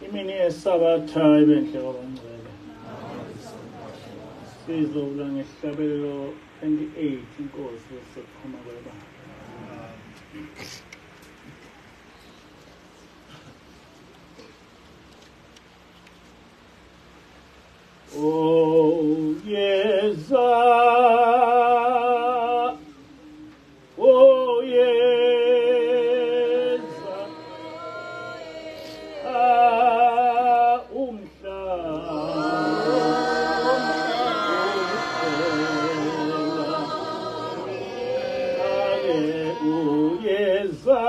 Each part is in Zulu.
Imini yeSabatha ibenhle kwabangcwele. Sizovula ngesihlabelelo 28 inkosi yesiphuma kwebandla. Oh yeza, oh yeza, ah umhlaba uyeza.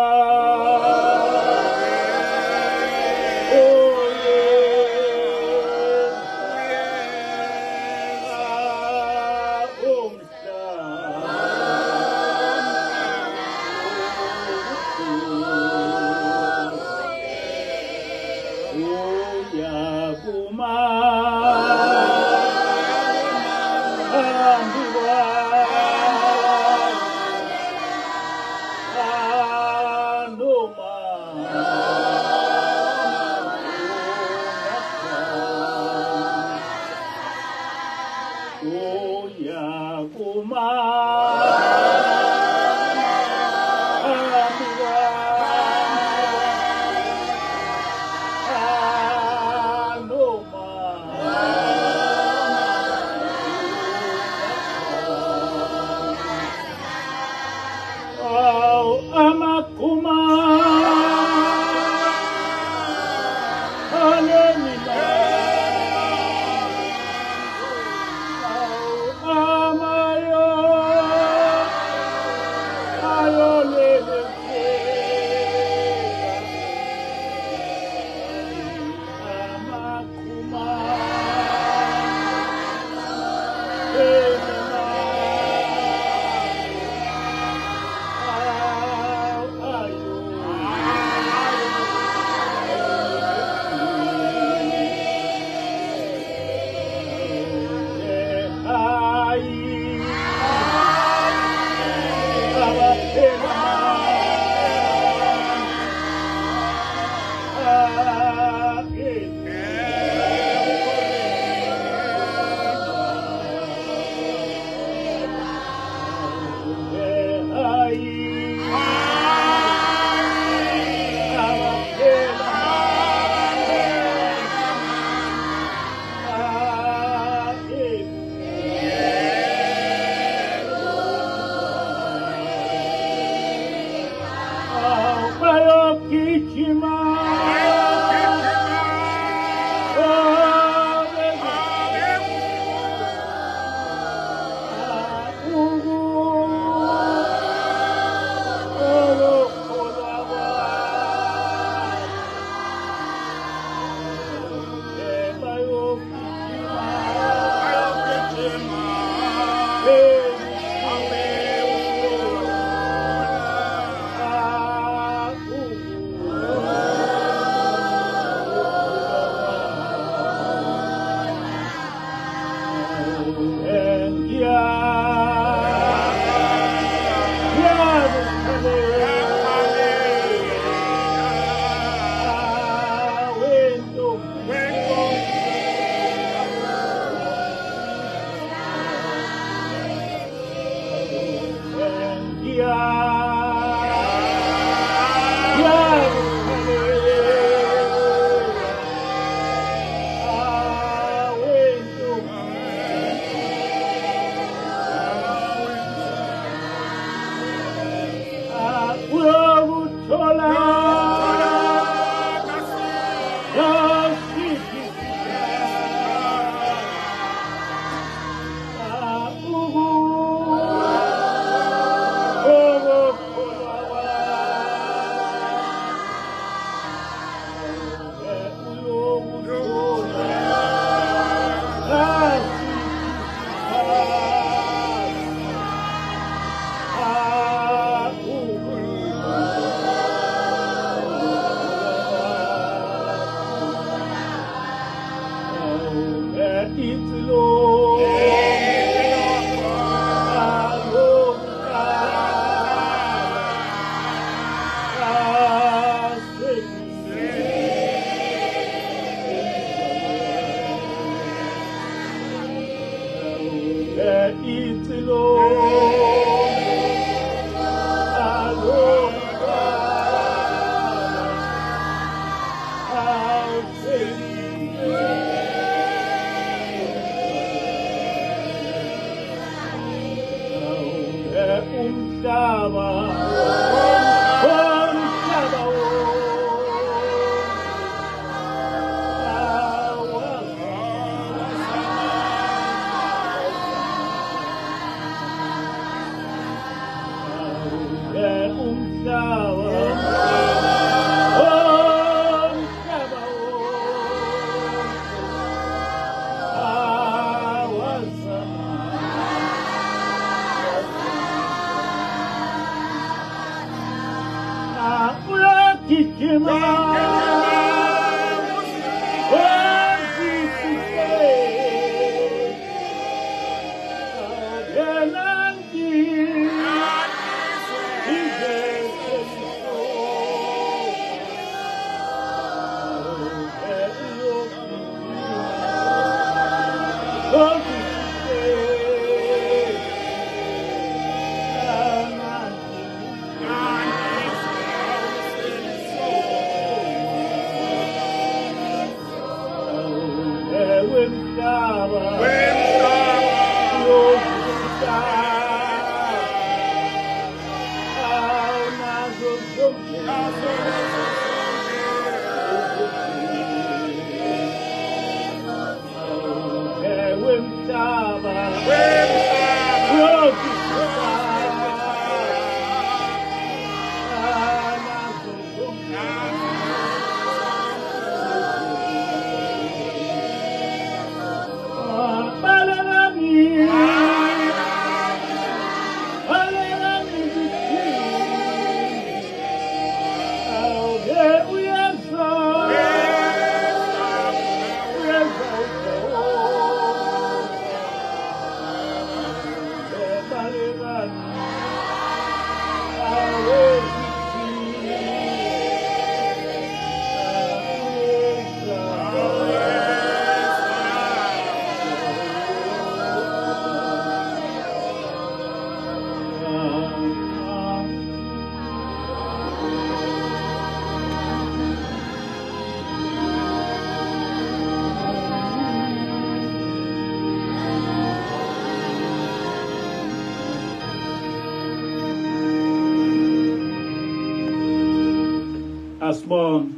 Asbon.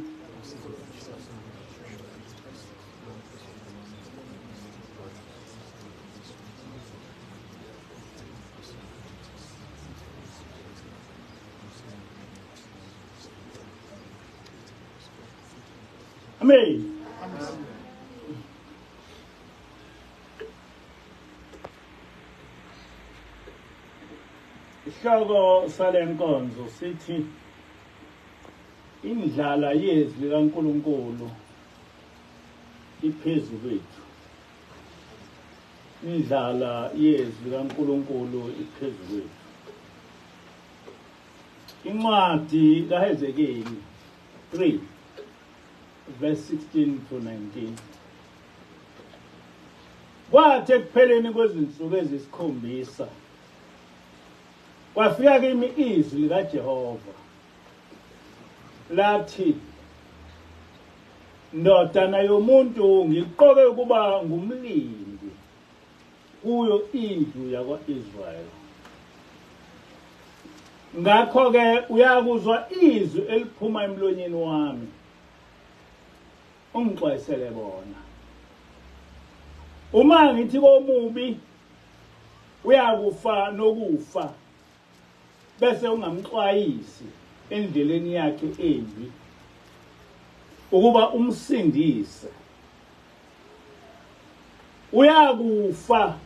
Amém. Isihloko sale nkonzo sithi indlala yezwi likaNkulunkulu iphezu kwethu. Indlala yezwi likaNkulunkulu iphezu kwethu. Incwadi kaHezekeli 3 verse 16 to 19. Kwathi ekupheleni kwezinsuku ezisikhombisa kwafika kimi izwi likaJehova lathi, ndodana yomuntu, ngiqoke ukuba ngumlindi kuyo indlu yakwa-Israyeli. Ngakho-ke uyakuzwa izwi eliphuma emlonyeni wami, ungixwayisele bona. Uma ngithi komubi uyakufa nokufa, bese ungamxwayisi endleleni yakhe embi ukuba umsindise, uyakufa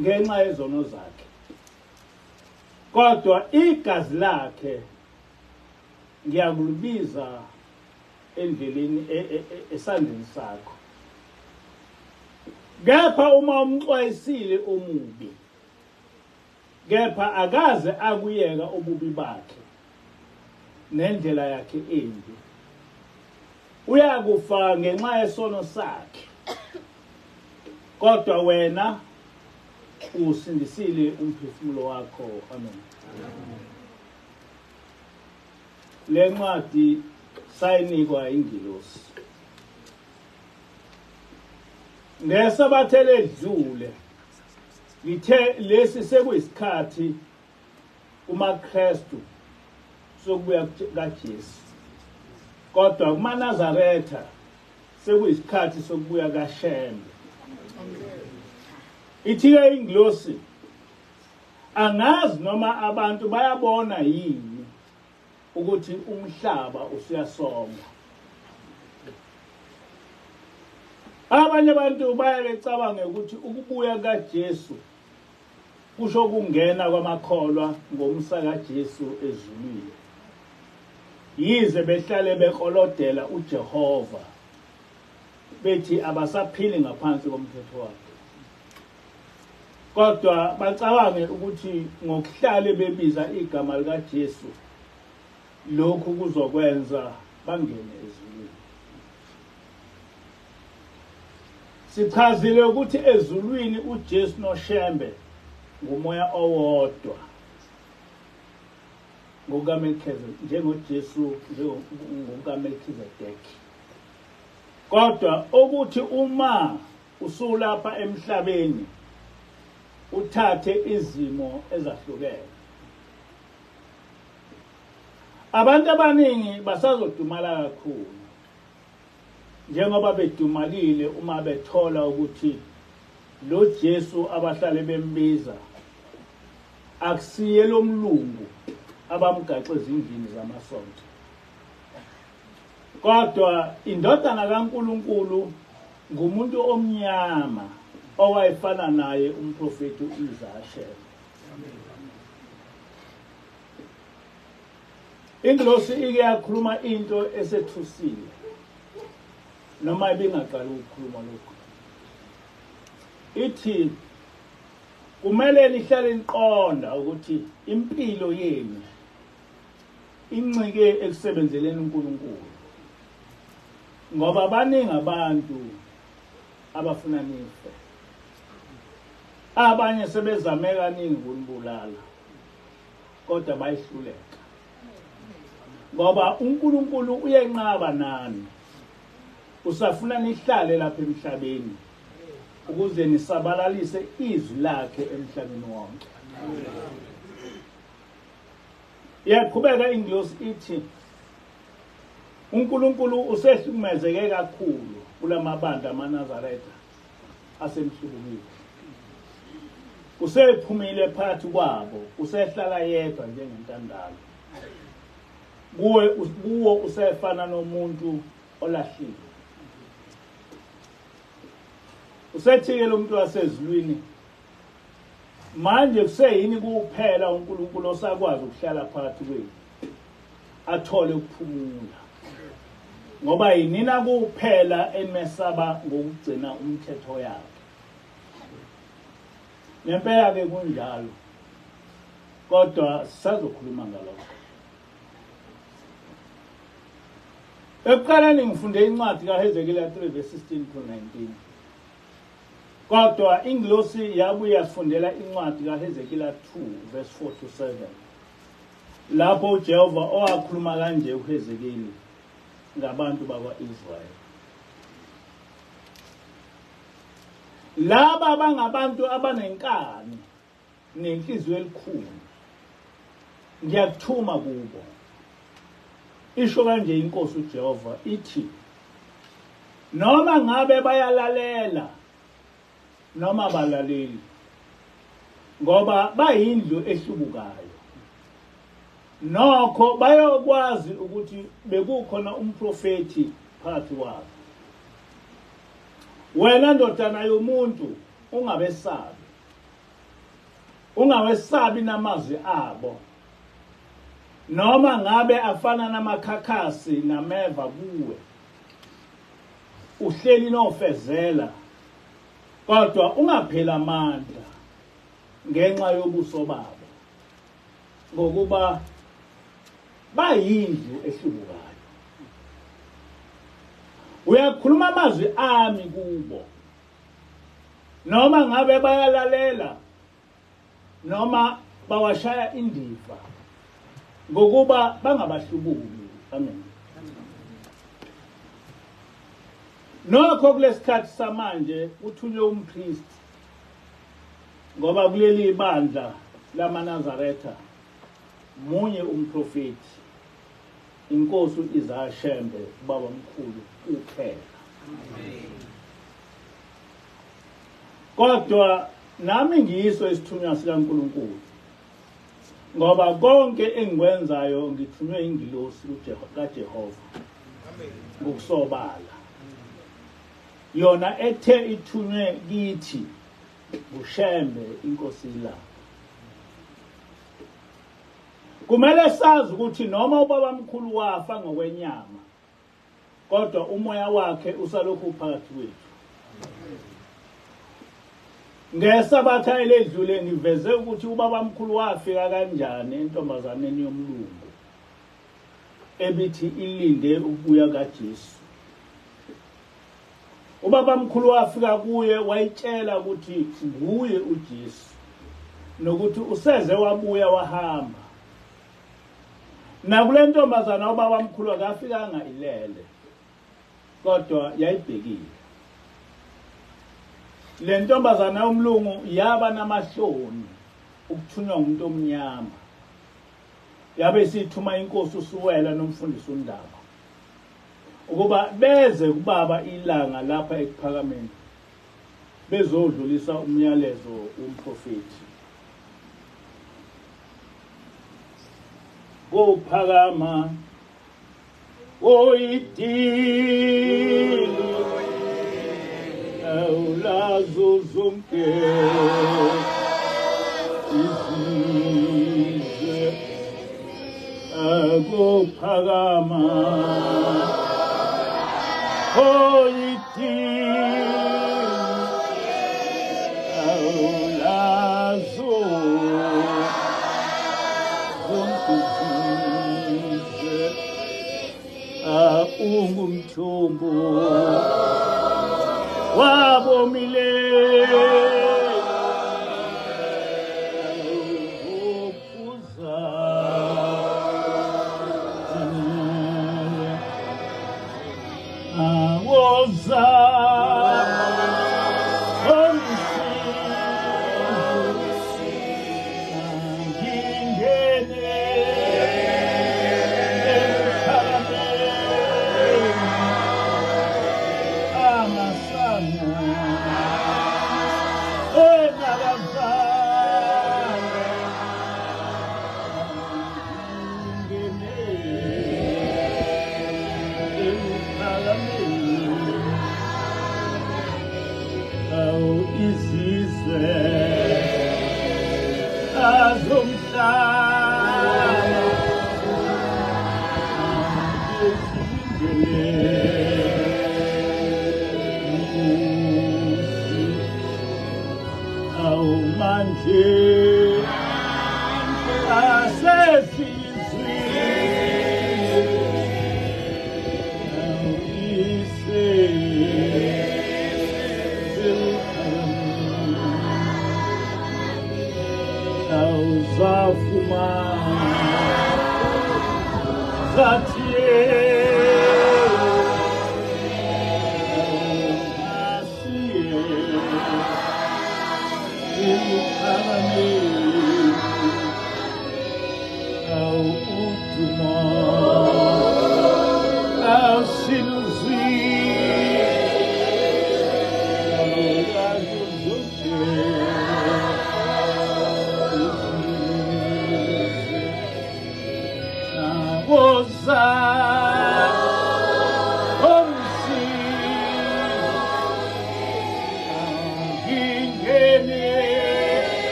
ngenxa yezono zakhe, kodwa igazi lakhe ngiyakulibiza endleleni esandleni sakho. Kepha uma umxwayisile omubi, kepha akaze akuyeka ububi bakhe nendlela yakhe embi, uyakufa ngenxa yesono sakhe, Kodwa wena usindisile umphefumulo wakho. Amen. Le ncwadi sayinikwa ingilosi ngesabatha eledlule. Ngithe lesi sekuyisikhathi kumaKristu sokubuya kaJesu, kodwa kumaNazaretha sekuyisikhathi sokubuya kaShembe. Ithi-ke ingilosi, angazi noma abantu bayabona yini ukuthi umhlaba usuyasongwa. Abanye abantu baye becabange ukuthi ukubuya kaJesu kusho ukungena kwamakholwa ngomsa kaJesu ezulwini, yize behlale bekolodela uJehova bethi abasaphili ngaphansi komthetho wakhe, kodwa bacabange ukuthi ngokuhlale bebiza igama likaJesu lokhu kuzokwenza bangene ezulwini. Sichazile ukuthi ezulwini uJesu noShembe ngumoya owodwa ngokukaMelchizedek, njengoJesu ngokukaMelchizedek. Kodwa ukuthi uma usulapha emhlabeni uthathe izimo ezahlukene. Abantu abaningi basazodumala kakhulu njengoba bedumalile uma bethola ukuthi lo Jesu abahlale bembiza akusiye lomlungu abamgaxe ezindlini zamasonto, kodwa indodana kaNkuluNkulu ngumuntu omnyama owayefana naye umprofeti uIsaya. Ingilosi ike yakhuluma into esethusile, noma ibingaqali ukukhuluma lokhu. Ithi kumele nihlale niqonda ukuthi impilo yenu incike ekusebenzeleni uNkulunkulu, ngoba baningi abantu abafuna nife. Abanye sebezame kaningi ukunibulala, kodwa bayihluleka, ngoba uNkulunkulu uyenqaba nani. Usafuna nihlale lapha emhlabeni ukuze nisabalalise izwi lakhe emhlabeni wonke. Iyaqhubeka ingilosi ithi uNkulunkulu usehlukumezeke kakhulu kulamabandla amaNazaretha asemhlubukile. Usephumile phakathi kwabo, usehlala yedwa njengentandalo. Kuwo usefana nomuntu olahlile. Usethike lo muntu wasezulwini, manje kuseyini kuphela uNkulunkulu osakwazi ukuhlala phakathi kwenu athole ukuphumula, ngoba yinina kuphela enimesaba ngokugcina umthetho yakhe. Ngempela ke kunjalo, kodwa sisazokhuluma ngalokho. Ekuqaleni ngifunde incwadi kaHezekeli 3 verse 16 to 19. Kodwa ingilosi yabuye yasifundela incwadi kaHezekeli 2 verse 4 to 7. Lapho uJehova owakhuluma kanje uHezekeli ngabantu bakwa-Israyeli. Laba bangabantu abanenkani nenhliziyo elikhulu, ngiyakuthuma kubo. Isho kanje inkosi uJehova ithi, noma ngabe bayalalela noma balaleli, ngoba bayindlu ehlubukayo, nokho bayokwazi ukuthi bekukhona umprofethi phakathi kwabo. Wena ndodana yomuntu, ungabesabi, ungawesabi namazwi abo, noma ngabe afana namakhakhasi nameva kuwe. Uhleli nofezela, kodwa ungapheli amandla ngenxa yobuso babo, ngokuba bayindlu ehlubukayo. Uyakhuluma amazwi ami kubo, Noma ngabe bayalalela noma bawashaya indiva ngokuba bangabahlubuki. Amen. Nokho kulesikhathi samanje uthunywe umpriest, ngoba kuleli ibandla lamaNazaretha munye umprofeti, inkosi uIsaiah Shembe, ubaba omkhulu kuphela. Kodwa nami ngiyiso isithunywa sikaNkulunkulu, ngoba konke engikwenzayo ngithunywe ingilosi kaJehova ngokusobala, yona ethe ithunywe kithi uShembe inkosi ilanga. Kumele sazi ukuthi noma ubaba mkhulu wafa ngokwenyama, kodwa umoya wakhe usalokhu uphakathi kwethu. Ngesabatha eledlule ngiveze ukuthi ubaba mkhulu wafika kanjani entombazaneni yomlungu ebithi ilinde ukubuya kaJesu. Ubaba mkhulu wafika kuye wayitshela ukuthi nguye uJesu nokuthi useze wabuya wahamba. Nakule ntombazana ubaba mkhulu akafikanga ilele, kodwa yayibhekile. Le ntombazana yomlungu yaba namahloni ukuthunywa umuntu omnyama, yabe isithuma inkosi uSuwela nomfundisi uNdaba ukuba beze kubaba ilanga lapha ekuphakameni bezodlulisa umyalezo womprofeti. Kophakama oyidini awulazo zonke izizwe, akophakama oyidini awulazo zonke izizwe, ungumthombo wabomile uphuza awoza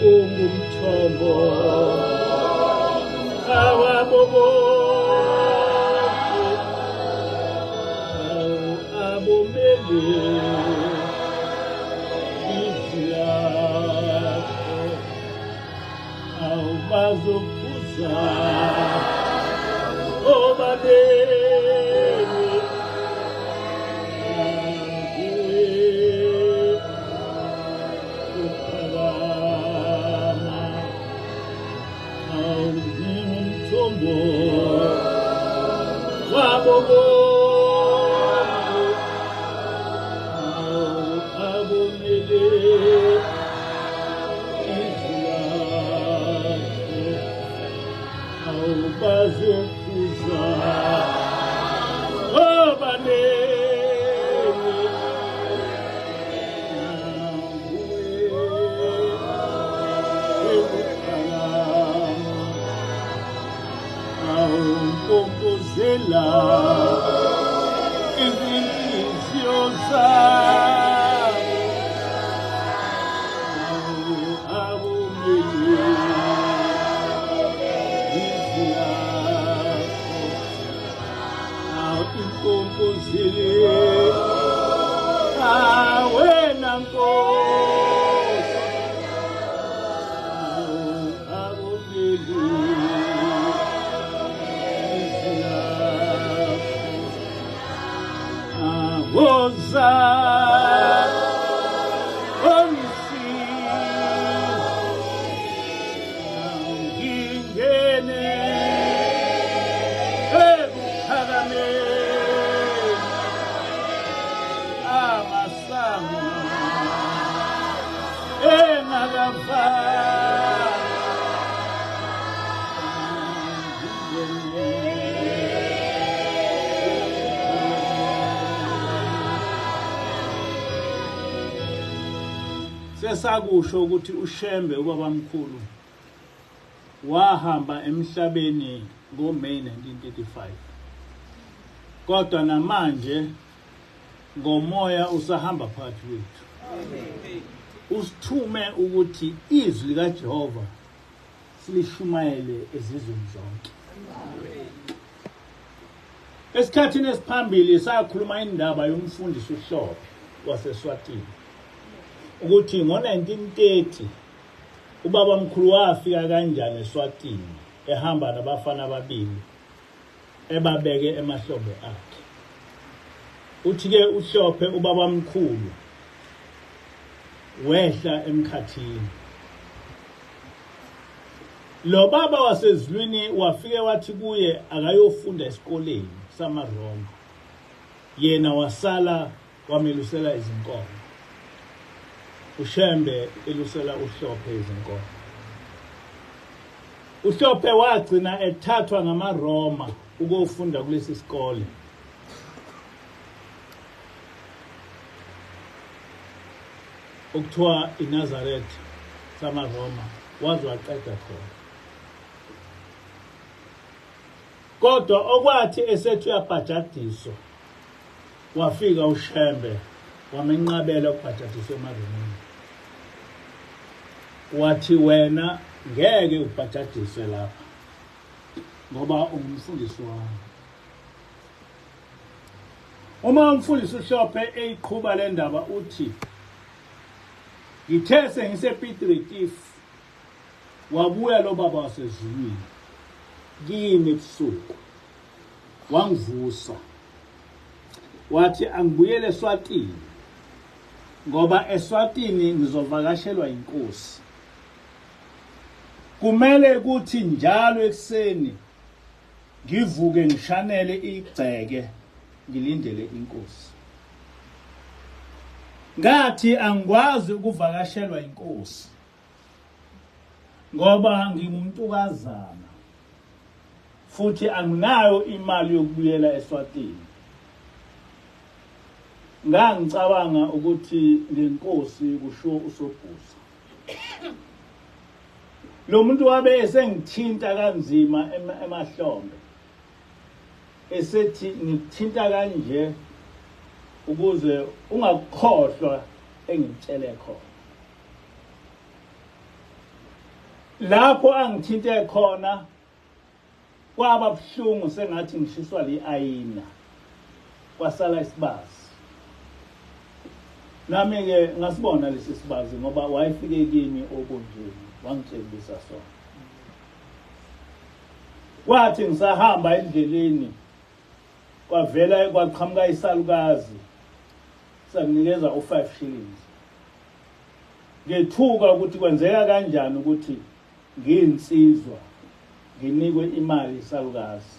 Ungumthombo awabo. Izwi lakho awubazophuza obaleni uphakama awungumthombo wabo bonke abumele izwi lakho awubazophuza obaleni nanguwe ekuphakama awumpompozela izinhliziyo zabo abumele izwi lakho awumpompozele awena Nkosi abumele izwi lakho awoza ongisize ngingene ekuphakameni amasango engakavalwa Sesakusho ukuthi uShembe ubabamkhulu wahamba emhlabeni ngoMay 1935, kodwa namanje ngomoya usahamba phakathi kwethu. Usithume ukuthi izwi likaJehova silishumayele ezizweni zonke. Esikhathini esiphambili sakhuluma indaba yomfundisi uHlophe waseSwatini ukuthi ngo-1930 ubaba mkhulu wafika kanjani eSwatini ehamba nabafana ababili ebabeke emahlombe akhe. Uthi-ke uHlophe ubaba mkhulu wehla emkhathini. Lo baba wasezulwini wafike wathi kuye akayofunda esikoleni samaRoma. Yena wasala wamelusela izinkomo. uShembe elusela uHlophe izinkomo. uHlophe wagcina ethathwa ngamaRoma ukuyofunda kulesi sikole. Okuthiwa iNazaretha samaRoma, waze waqeda khona. Kodwa okwathi esethi uyabhajadiswa, wafika uShembe wamenqabela ukubhajadiswa emaRomeni. Wathi wena ngeke ubhajadiswe lapha ngoba ungumfundisi wami. Uma umfundisi uHlophe eyiqhuba le ndaba uthi ngithe sengisePiet Retief wabuya lo baba wasezulwini kimi ebusuku wangivusa wathi angibuyele eSwatini ngoba eSwatini ngizovakashelwa inkosi. Kumele ukuthi njalo ekuseni ngivuke ngishanele igceke ngilindele inkosi. Ngathi angikwazi ukuvakashelwa inkosi ngoba ngingumuntukazana futhi anginayo imali yokubuyela eSwatini. Ngangicabanga ukuthi ngenkosi kusho uSobhuza. Lo muntu wabe esengithinta kanzima emahlombe, esethi ngikuthinta kanje ukuze ungakukhohlwa engitshele khona. Lapho angithinte khona kwaba buhlungu sengathi ngishiswa li-ayina, kwasala isibazi. Nami-ke ngasibona lesi sibazi ngoba wayefike kimi obonjeni wangitshengisa sona. Kwathi ngisahamba endleleni kwavela kwaqhamuka isalukazi sanginikeza u5 shillings. Ngethuka ukuthi kwenzeka kanjani ukuthi ngiyinsizwa nginikwe imali isalukazi.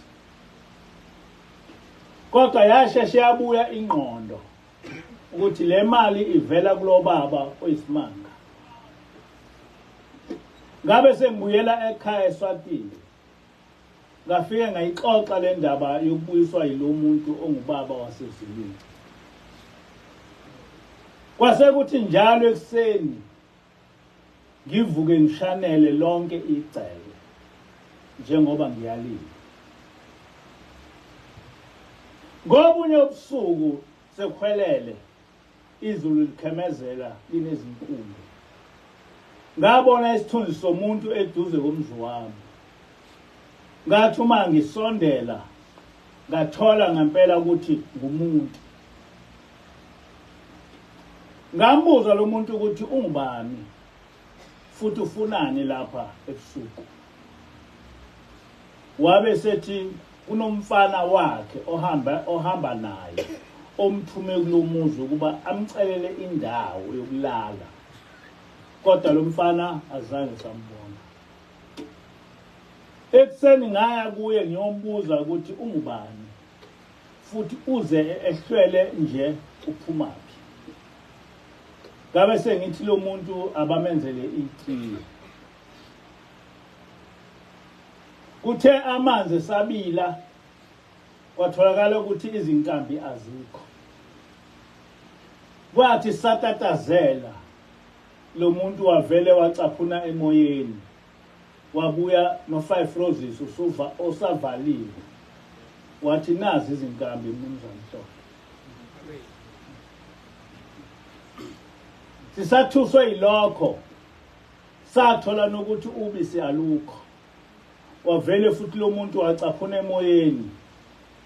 Kodwa yasheshe yabuya ingqondo ukuthi le mali ivela kulobaba oyisimanga. Ngabe sengibuyela ekhaya eSwatini. Ngafike ngayixoxa le ndaba yokubuyiswa yilo muntu ongubaba wasezulwini. Kwase kuthi njalo ekuseni ngivuke ngishanele lonke igceke njengoba ngiyalile. Ngobunye ubusuku sekuhwelele, izulu likhemezela linezinkumbi. Ngabona isithunzi somuntu eduze komzi wami. Ngathi uma ngisondela ngathola ngempela ukuthi ngumuntu. Ngambuza lo muntu ukuthi ungubani futhi ufunani lapha ebusuku. Wabe sethi kunomfana wakhe ohamba naye omthume kulomuzi ukuba amcelele indawo yokulala. Kodwa lo mfana azange sambona. Ekuseni ngaya kuye ngiyombuza ukuthi ungubani futhi uze ehlwele nje uphumaphi. Ngabe sengithi lo muntu abamenzele itiye. Kuthe amanzi sabila kwatholakala ukuthi izinkambi azikho. Kwathi satatazela lo muntu wavele wacaphuna emoyeni wabuya no 5 roses usuva osavaliwe. Wathi nazi izinkambi mnumzane Hlophe. Sisathuswe yilokho sathola nokuthi ubisi alukho. Wavele futhi lo muntu wacaphuna emoyeni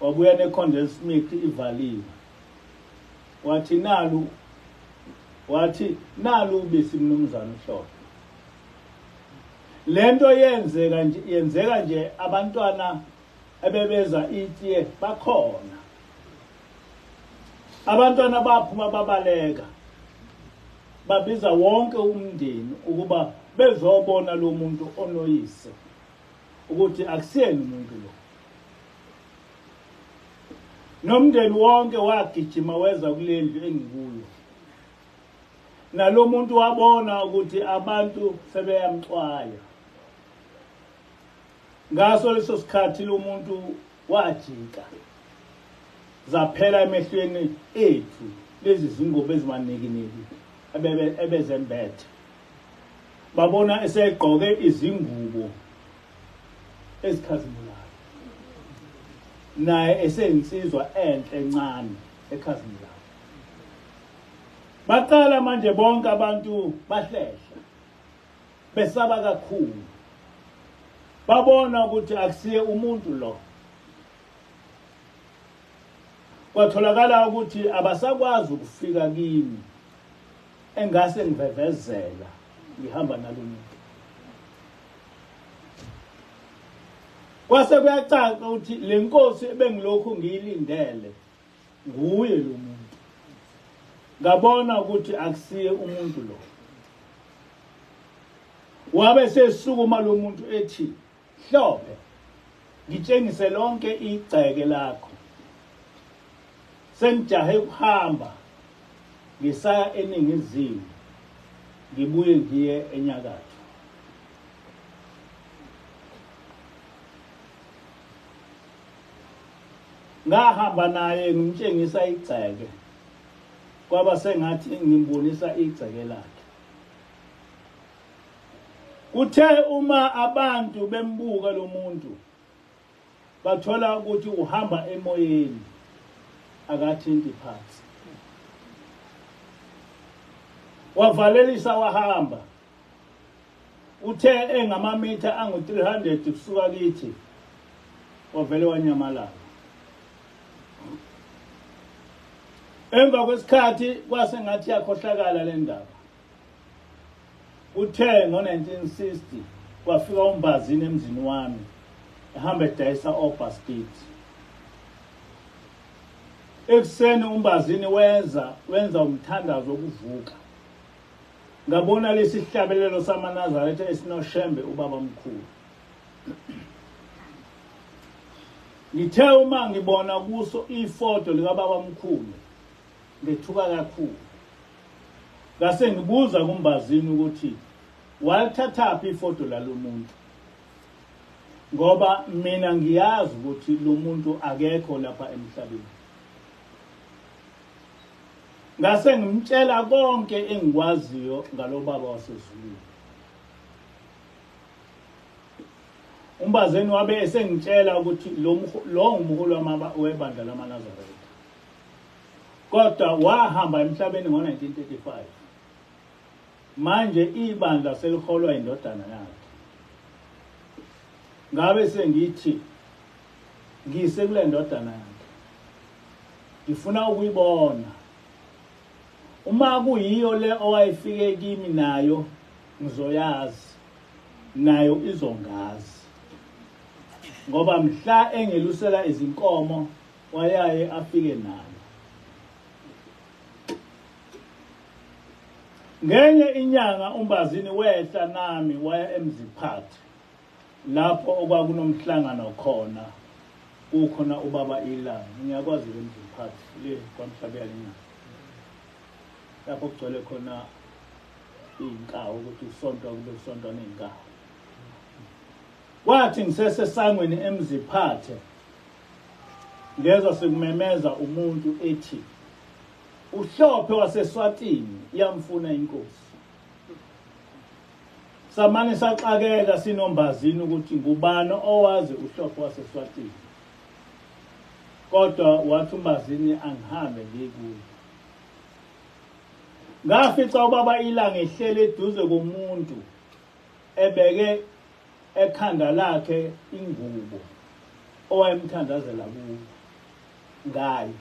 wabuya ne-condensed milk ivaliwe. Wathi nalu ubisi mnumzane Hlophe. Lento yenzeka nje abantwana ebebeza itiye bakhona. Abantwana baphuma babaleka. Babiza wonke umndeni ukuba bezobona lo muntu onoyise ukuthi akusiyena umuntu lo. Nomndeni wonke wagijima weza kulendlu engikuyo. Nalo muntu wabona ukuthi abantu sebeyamxwaya. Ngaso leso sikhathi lo muntu wajika. Zaphela emehlweni ethu lezi zingubo ezimanekineki ebezembethe. Babona esegqoke izingubo ezikhazimulayo. Naye eseyinsizwa enhle encane ekhazimulayo. Baqala manje bonke abantu bahlehla besaba kakhulu. Babona ukuthi akusiye umuntu lo. Kwatholakala ukuthi abasakwazi ukufika kimi engase ngivevezela ngihamba nalomuntu. Kwase kuyacaca ukuthi le nkosi ebengilokhu ngiyilindele nguye lo muntu. Ngabona ukuthi akusiye umuntu lo. Wabe sesukuma lo muntu ethi, Hlophe, ngitshengise lonke igceke lakho. Sengijahe ukuhamba ngisaya eningizimu ngibuye ngiye enyakatho. Ngahamba naye ngimtshengisa igceke. Kwaba sengathi ngimbonisa igceke lakhe. Kuthe uma abantu bembuka lo muntu bathola ukuthi uhamba emoyeni akathinti phansi. Wavalelisa wahamba. Uthe engamamitha angu-300 kusuka kithi wavele wanyamalala. Emva kwesikhathi kwase ngathi yakhohlakala le ndaba. Uthe ngo-1960 kwafika uMbazini emzini wami ehamba edayisa obhaskiti. Ekuseni uMbazini wenza umthandazo wokuvuka. Ngabona lesi sihlabelelo samaNazaretha esinoShembe ubaba omkhulu. Ngithe uma ngibona kuso ifoto likababa omkhulu ngethuka kakhulu. Ngase ngibuza kuMbazini ukuthi walithathaphi ifoto lalomuntu, ngoba mina ngiyazi ukuthi lo muntu akekho lapha emhlabeni. Ngase ngimtshela konke engikwaziyo ngalobaba wasezulwini. UMbazeni wabe esengitshela ukuthi lo ngumholi webandla lamaNazaretha, kodwa wahamba emhlabeni ngo-1935. Manje ibandla seliholwa indodana yakhe. Ngabe sengithi ngise kule ndodana yakhe, ngifuna ukuyibona. Uma kuyiyo le owayefike kimi nayo, ngizoyazi, nayo izongazi, ngoba mhla engelusela izinkomo wayaye afike nayo. Ngenye inyanga uMbazini wehla nami waya eMziphathe, lapho okwakunomhlangano khona, kukhona ubaba iLanga. Ngiyakwazi le Mziphathe le kwaMhlabuyalingana, lapho kugcwele khona iy'nkawu, ukuthi usontwa kube kusontwa ney'nkawu. Kwathi ngisesesangweni eMziphathe, ngezwa sekumemeza umuntu ethi uHlophe waseSwatini iyamfuna inkosi. Samane saxakeka sinoMbazini ukuthi ngubani owazi uHlophe waseSwatini, kodwa wathi uMbazini angihambe ngikuye. Ngafica ubaba iLanga ehleli eduze komuntu ebeke ekhanda lakhe ingubo owayemthandazela kuyo ngayo.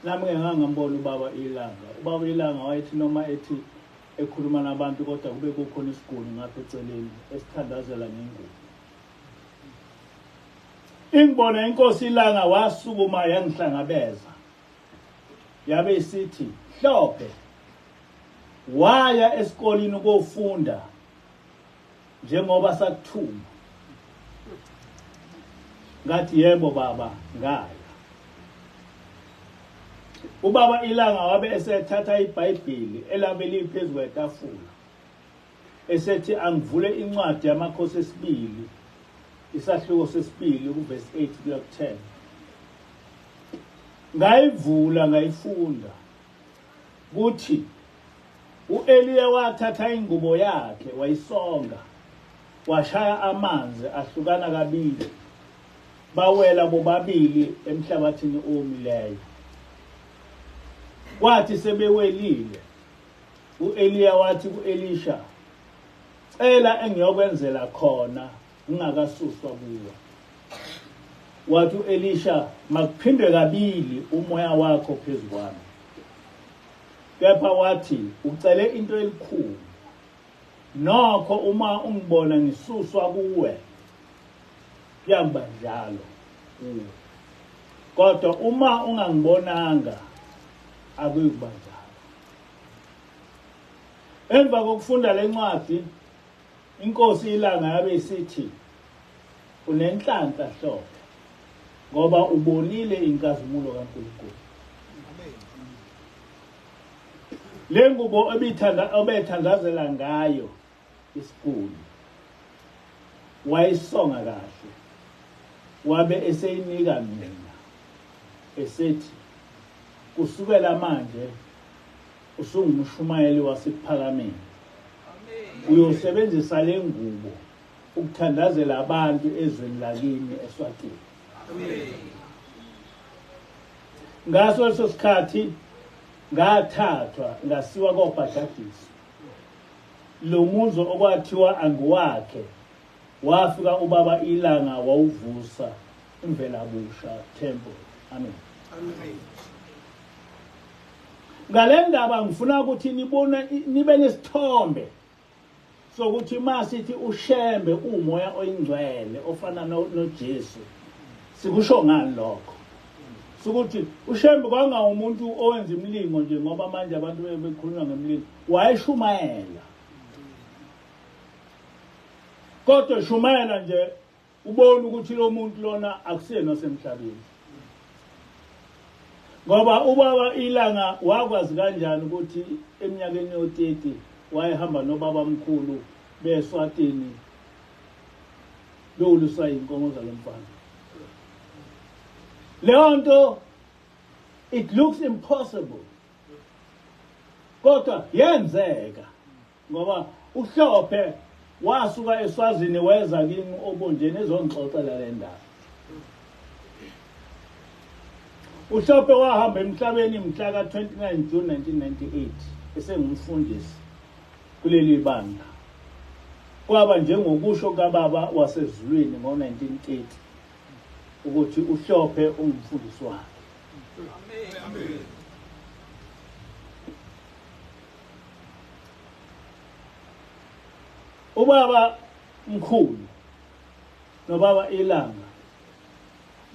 Nami ngeke ngangambona ubaba iLanga. Ubaba iLanga wayethi noma ethi ekhuluma nabantu, kodwa kube kukhona isiguli ngapha eceleni esithandazela ngengubo. Ingibona inkosi iLanga wasukuma yangihlangabeza, yabe isithi, Hlophe, waya esikoleni ukofunda njengoba sakuthuma. Ngathi yebo baba, ngaya. Ubaba iLanga wabe esethatha iBhayibheli elabe liphezu kwetafula, esethi angivule incwadi yaMakhosi esibili, isahluko sesibili kuvesi 8 kuya ku-10. Ngayivula ngayifunda, kuthi u-Eliya wathatha ingubo yakhe wayisonga, washaya amanzi ahlukana kabili, bawela bobabili emhlabathini owomileyo. Kwathi sebewelile, u-Eliya wathi ku-Elisha, cela engiyokwenzela khona ngingakasuswa kuwe. Wathi u-Elisha, makuphindwe kabili umoya wakho phezu kwami. Kepha wathi, ucele into elikhulu, nokho uma ungibona ngisuswa kuwe kuyakuba njalo kuwe, kodwa uma ungangibonanga akuyikuba njalo. Emva kokufunda le ncwadi, inkosi iLanga yabe isithi, unenhlanhla Hlophe, ngoba ubonile inkazimulo kaNkulunkulu. Le ngubo obethandazela ngayo isiguli wayisonga kahle, wabe eseyinika mina, esethi kusukela manje usungumshumayeli waseKuphakameni, uyosebenzisa le ngubo ukuthandazela abantu ezweni lakini eSwatini. Ngaso leso sikhathi ngathathwa ngasiwa koBhadadisi. Lo muzi okwathiwa angiwakhe, wafika ubaba iLanga wawuvusa, iMvelabusha Temple. Amen. Amen. Ngale ndaba ngifuna ukuthi nibone, nibe nesithombe sokuthi masithi uShembe umoya oyingcwele ofana noJesu, sikusho ngani lokho? Sukuthi uShembe kwanga umuntu owenza imilingo nje, ngoba manje abantu bekhulunywa ngemilingo, wayeshumayela. Kodwa shumayela nje ubona ukuthi lo muntu lona akusiyena osemhlabeni. Ngoba ubaba iLanga wakwazi kanjani ukuthi eminyakeni yo-30 wayehamba nobaba mkhulu beSwatini bewuluswa inkomo zalomfana? Leyo nto it looks impossible, kodwa yenzeka, ngoba uHlophe wasuka eSwazini weza kimi oBonjeni ezongixoxela le ndaba. UHlophe wahamba emhlabeni mhla ka-29 June 1998 esengumfundisi kuleli bandla. Kwaba njengokusho kababa wasezulwini ngo-1930 ukuthi uHlophe ungumfundisi wakhe. Amen. Ubaba mkhulu nobaba iLanga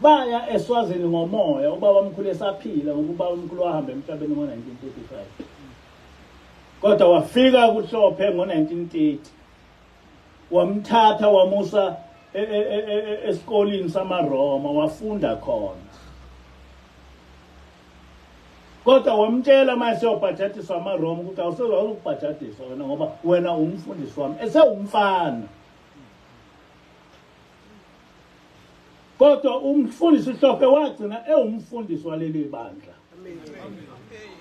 baya eSwazini ngomoya, ubaba mkhulu esaphila, ngoba ubaba mkhulu wahamba emhlabeni ngo-1935, kodwa wafika kuHlophe ngo-1930, wamthatha wamusa esikoleni samaRoma, wafunda khona. Kodwa wamtshela uma eseyobhajadiswa amaRoma ukuthi awusezwa ukubhajadiswa wena, ngoba wena umfundisi wami, esewumfana. Kodwa umfundisi uHlophe wagcina ewumfundisi waleli bandla.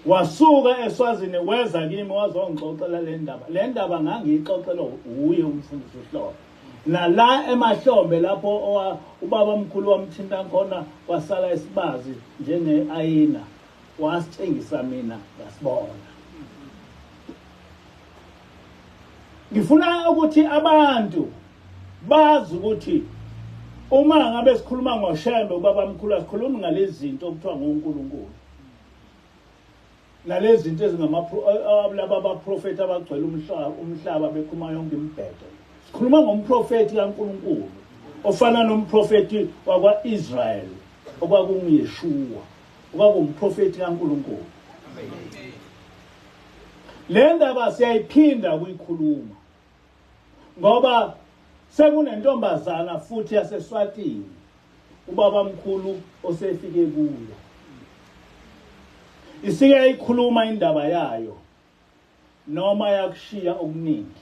Wasuka eSwazini weza kimi wazongixoxela le ndaba. Le ndaba ngangiyixoxelwa uye umfundisi uHlophe. Nala emahlombe lapho ubaba mkhulu wamthinta khona kwasala isibazi njenge-ayina, wasitshengisa mina ngasibona. Ngifuna ukuthi abantu bazi ukuthi uma ngabe sikhuluma ngoShembe ubaba mkhulu, asikhulumi ngalezi zinto okuthiwa ngoNkulunkulu nalezi zinto ezingamalaba abaprofethi abagcwele umhlaba bekhuluma yonke imibhedo. Sikhuluma ngomprofethi kaNkulunkulu ofana nomprofethi wakwa-Israel okwakunguYeshua, okwakuwumprofethi kaNkulunkulu. Le ndaba siyayiphinda ukuyikhuluma ngoba sekunentombazana futhi yaseSwatini ubaba mkhulu osefike kuyo, isike yayikhuluma indaba yayo noma yakushiya okuningi.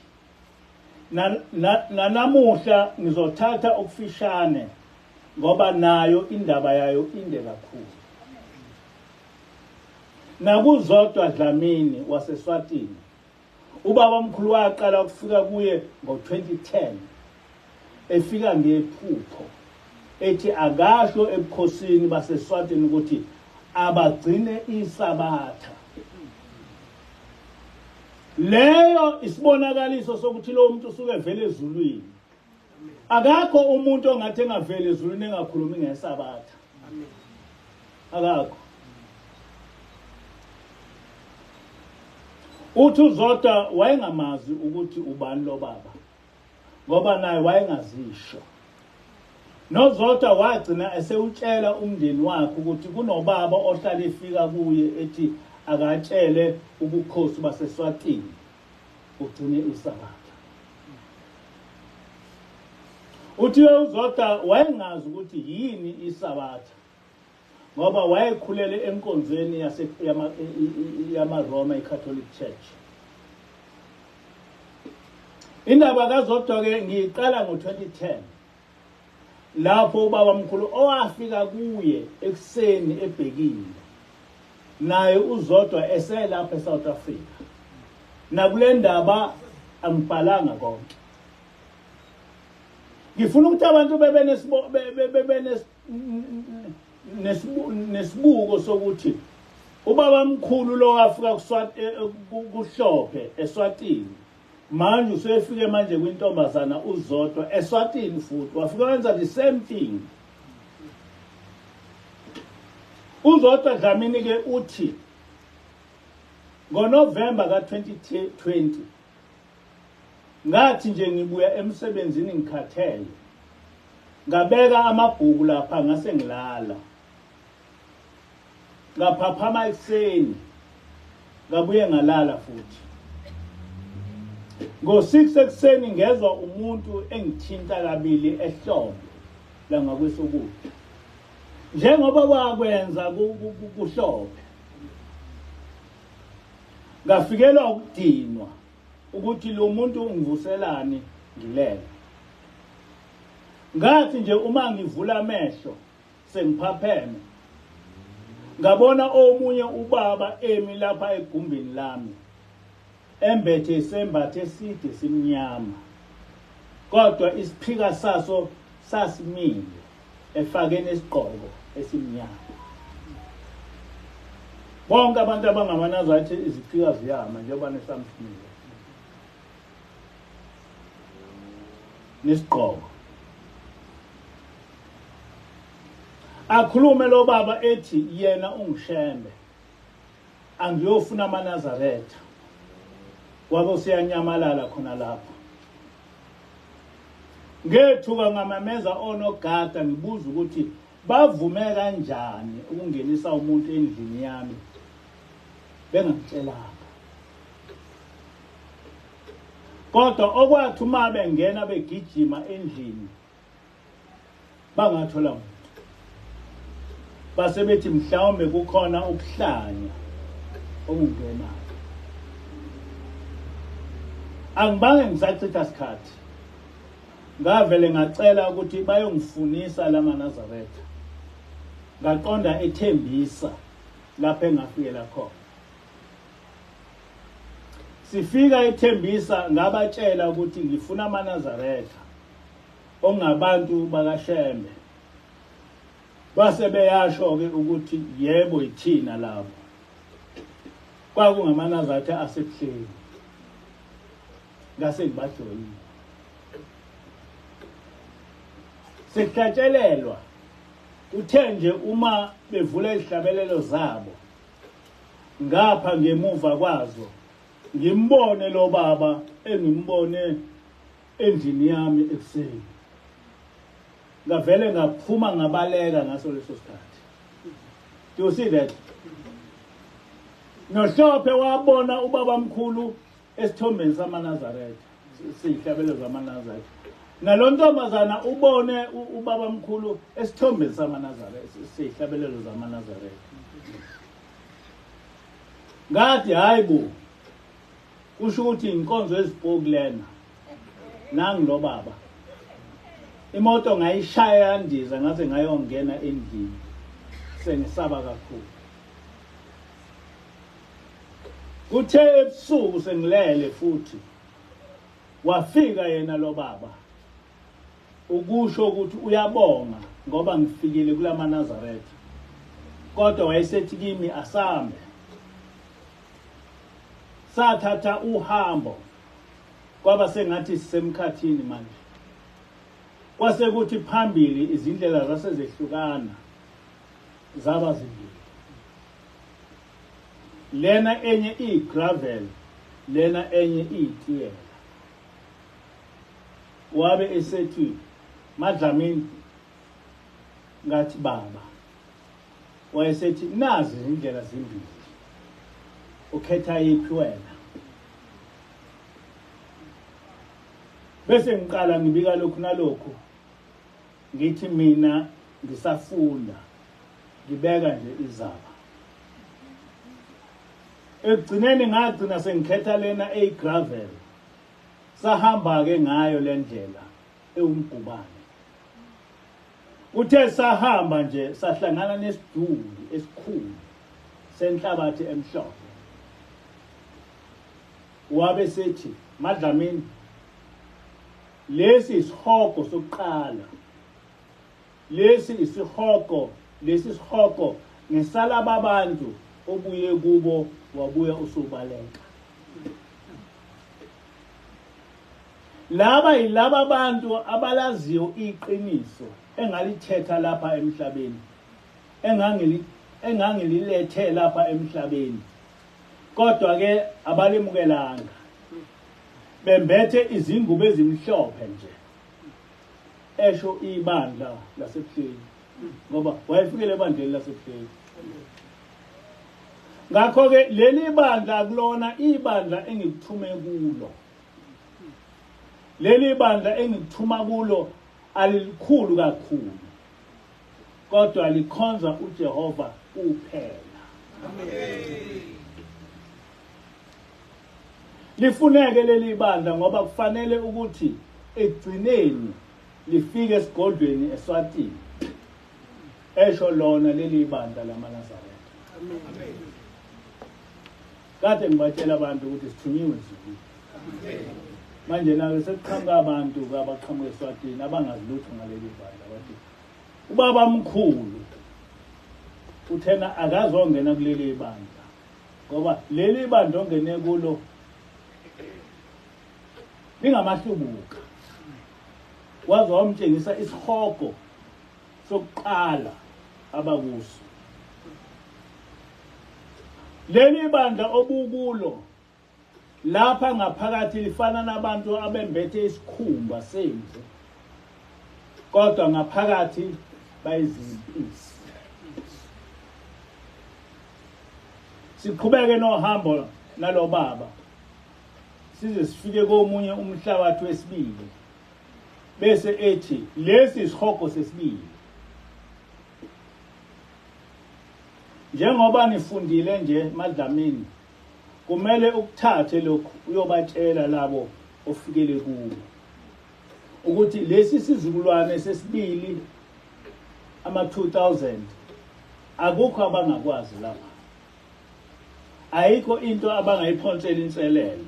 Nanamuhla ngizothatha okufishane ngoba nayo indaba yayo inde kakhulu. NakuZodwa Dlamini waseSwatini, ubaba mkhulu waqala ukufika kuye ngo-2010, efika ngephupho ethi akasho ebukhosini baseSwatini ukuthi abagcine iSabatha. Leyo isibonakaliso sokuthi lo muntu usuke evela ezulwini. Akakho umuntu ongathi engaveli ezulwini engakhulumi ngeSabatha. Akakho. Uthi uZodwa wayengamazi ukuthi ubani lo baba, ngoba naye wayengazisho. NoZodwa wagcina esewutshela umndeni wakhe ukuthi kunobaba ohlala efika kuye ethi akatshele ubukhosi baseSwatini ugcine iSabatha. Uthi uZodwa wayengazi ukuthi yini iSabatha, ngoba wayekhulele enkonzweni yamaRoma, iCatholic Church. Indaba kaZodwa ke ngiyiqala ngo-2010 lapho ubaba mkhulu owafika kuye ekuseni ebhekile, naye uZodwa eselapha eSouth Africa. Nakule ndaba angibhalanga konke. Ngifuna ukuthi abantu bebe nesibuko sokuthi ubaba mkhulu lo wafika kuHlophe eSwatini, manje usefike manje kwintombazana uZodwa eSwatini futhi wafika wenza the same thing. UZodwa Dlamini ke uthi NgoNovemba ka-2020 ngathi nje ngibuya emsebenzini ngikhathele, ngabeka amabhuku lapha ngase ngilala. Ngaphaphama ekuseni ngabuye ngalala futhi. Ngo-6 ekuseni ngezwa umuntu engithinta kabili ehlombe la ngakwesokudla, njengoba wakwenza kuHlophe. Ngafikelwa ukudinwa ukuthi lo muntu ungivuselani ngilele. Ngathi nje uma ngivula amehlo sengiphapheme, ngabona omunye ubaba emi lapha egumbini lami embethe isembatho eside simnyama, kodwa isiphika saso sasimile efakeni isigqoko esimnyama. Bonke abantu abangamanazaretha iziphika ziyama njengoba nesamsimile nesigqoko. Akhulume lo baba ethi yena unguShembe, angiyofuna amaNazaretha. Wabe useyanyamalala khona lapho. Ngethuka ngamameza onogada ngibuza ukuthi bavume kanjani ukungenisa umuntu endlini yami bengangitshelanga. Kodwa okwathi uma bengena begijima endlini bangathola muntu. Base bethi mhlawumbe kukhona ukuhlanya okungenayo. Angibange ngisachitha sikhathi, ngavele ngacela ukuthi bayongifunisa lamaNazaretha. Ngaqonda eThembisa lapho engafikela khona. Sifika eThembisa ngabatshela ukuthi ngifuna amaNazaretha ongabantu bakaShembe. Base beyasho-ke ukuthi yebo yithina labo. KwakungamaNazaretha asebuhleni. Ngase ngibajoyile. Sekuhlatshelelwa, uthe nje uma bevula izihlabelelo zabo ngapha ngemuva kwazo ngimbone lo baba engimbone endlini yami ekuseni. Ngavele ngaphuma ngabaleka ngaso leso sikhathi. Do you see that? NoHlophe wabona ubaba mkhulu esithombeni samaNazaretha, sihlabelo zamaNazaretha. Nalo ntombazana ubone ubaba mkhulu esithombeni samaNazaretha, sihlabelelo zamaNazaretha. Ngathi hayi bo, kusho ukuthi inkonzo ezipoki lena. Nangi lo baba. Imoto ngayishaya yandiza ngaze ngayongena endlini. Sengisaba kakhulu. Kuthe ebusuku sengilele futhi wafika yena lo baba ukusho ukuthi uyabonga ngoba ngifikile kulamaNazaretha, kodwa wayesethi kimi asambe. Sathatha uhambo kwaba sengathi sisemkhathini manje. Kwase kuthi phambili izindlela zasezehlukana zaba zimbili. Lena enye igravel, lena enye itiyela. Wabe esethi MaDlamini, ngathi baba. Wayesethi nazi izindlela zimbili, ukhetha yiphi wena? Bese ngiqala ngibika lokhu nalokhu, ngithi mina ngisafunda, ngibeka nje izaba. Ekugcineni ngagcina sengikhetha lena eyigravel. Sahamba-ke ngayo le ndlela ewumgubane. Kuthe sahamba nje sahlangana nesiduli esikhulu senhlabathi emhlophe. Wabe sethi MaDlamini, lesi isihogo sokuqala, lesi isihogo, lesi sihogo ngesalaba abantu obuye kubo wabuya usubaleka. Laba yilaba abantu abalaziyo iqiniso engalithetha lapha emhlabeni, engangililethe lapha emhlabeni. Kodwa ke abalimukelanga. Bembethe izingubo ezimhlophe nje. Esho ibandla laseBuhleni ngoba wayefikele ebandleni laseBuhleni. Ngakho ke leli bandla kulona ibandla engikuthume kulo. Leli bandla engikuthuma kulo alilikhulu kakhulu, kodwa likhonza uJehova kuphela. Amen. Lifuneke leli bandla ngoba kufanele ukuthi ekugcineni lifike esigodlweni eSwatini. Esho lona leli bandla lamaNazaretha. Amen. Kade ngibatshela abantu ukuthi sithunyiwe ezulwini. Manje nawe sekuqhamuka abantu abaqhamuka eSwatini abangazi lutho ngaleli bandla, bathi ubaba mkhulu uthena akazongena kuleli bandla ngoba leli bandla ongene kulo lingamahlubuka. Waze wamtshengisa isihogo sokuqala abakuso. Leli bandla obukulo lapha ngaphakathi lifana nabantu abembethe isikhumba semvu, kodwa ngaphakathi bayizimpisi. Siqhubeke nohambo nalobaba size sifike komunye umhlabathi wesibili, bese ethi lesi isihogo sesibili. Njengoba nifundile nje MaDlamini, kumele ukuthathe lokhu uyobatshela labo ofikele kubo ukuthi lesi sizukulwane sesibili ama-2000 akukho abangakwazi lapha, ayikho into abangayiphonsela inselelo,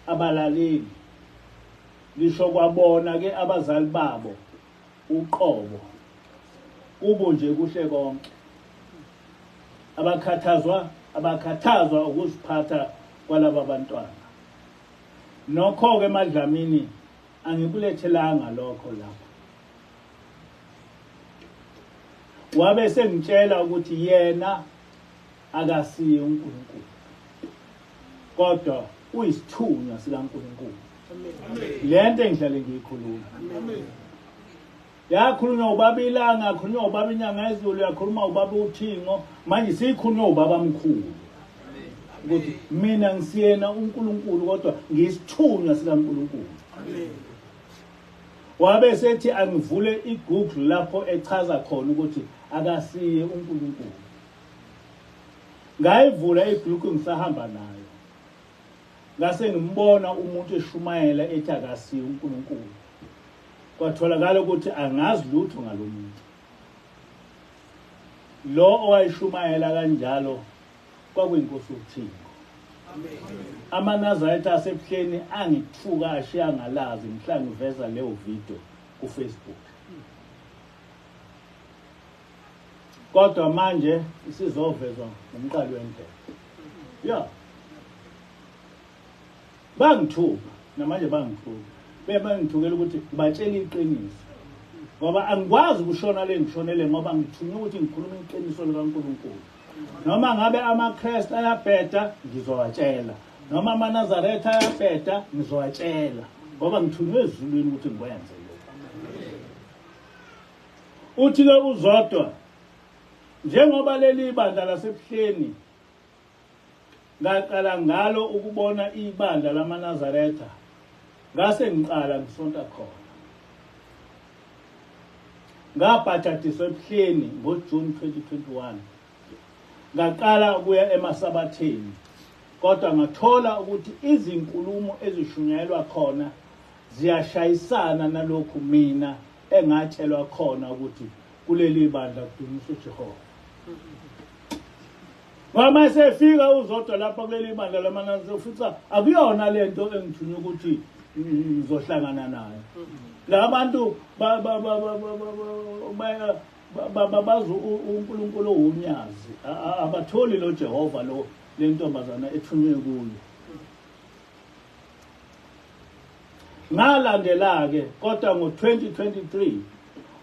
abalaleli. Ngisho kwabona ke abazali babo uqobo kubo nje kuhle konke, abakhathazwa ukuziphatha kwalaba bantwana. Nokho ke MaDlamini angikulethelanga lokho lapha. Wabe sengitshela ukuthi yena akasiye uNkulunkulu, kodwa uyisithunywa sikaNkulunkulu. Lento engihlale ngiyikhuluma. Yakhulunywa ubaba iLanga, yakhulunywa ubaba iNyanga yezulu, yakhuluma ubaba uThingo, manje siyikhulunywa ubaba mkhulu. Ukuthi mina ngisiyena uNkulunkulu kodwa ngiyisithunywa sikaNkulunkulu. Wabe sethi angivule iGoogle lapho echaza khona ukuthi akasiye uNkulunkulu. Ngayivula iGoogle ngisahamba nayo. Ngase ngimbona umuntu eshumayela ethi akasiye uNkulunkulu. Kwatholakala ukuthi angazi lutho ngalomuntu. Lo owayeshumayela kanjalo kwakuyinkosi uThingo. AmaNazaretha aseBuhleni angithuka ashiya ngalazi mhla ngiveza leyo video kuFacebook. Kodwa manje isizovezwa ngumqali wendlela. Yeah. Bangithuka namanje bangithuka. Bebangithukela ukuthi ngibatshela iqiniso. Ngoba angikwazi ukushona le ngishonele ngoba ngithunywe ukuthi ngikhuluma iqiniso likaNkulunkulu. Noma ngabe amaKrestu ayabheda ngizowatshela, noma amaNazaretha ayabheda ngizowatshela, ngoba ngithunywe ezulwini ukuthi ngikwenze lokho. Uthi ke uZodwa, njengoba leli bandla laseBuhleni ngaqala ngalo ukubona ibandla lamaNazaretha, ngase ngiqala ngisonta khona. Ngabhajadiswa eBuhleni ngoJune 2021. Ngaqala ukuya emasabatheni, kodwa ngathola ukuthi izinkulumo ezishunyayelwa khona ziyashayisana nalokhu mina engatshelwa khona ukuthi kuleli bandla kudunyiswa uJehova. Ngoba sefika uZodwa lapha kuleli bandla lamaNazaretha, ufica akuyona lento engithunywa ukuthi ngizohlangana nayo. La bantu bazi uNkulunkulu owunyazi, abatholi lo Jehova lo lentombazana ethunywe kuyo. Ngalandela ke kodwa ngo-2023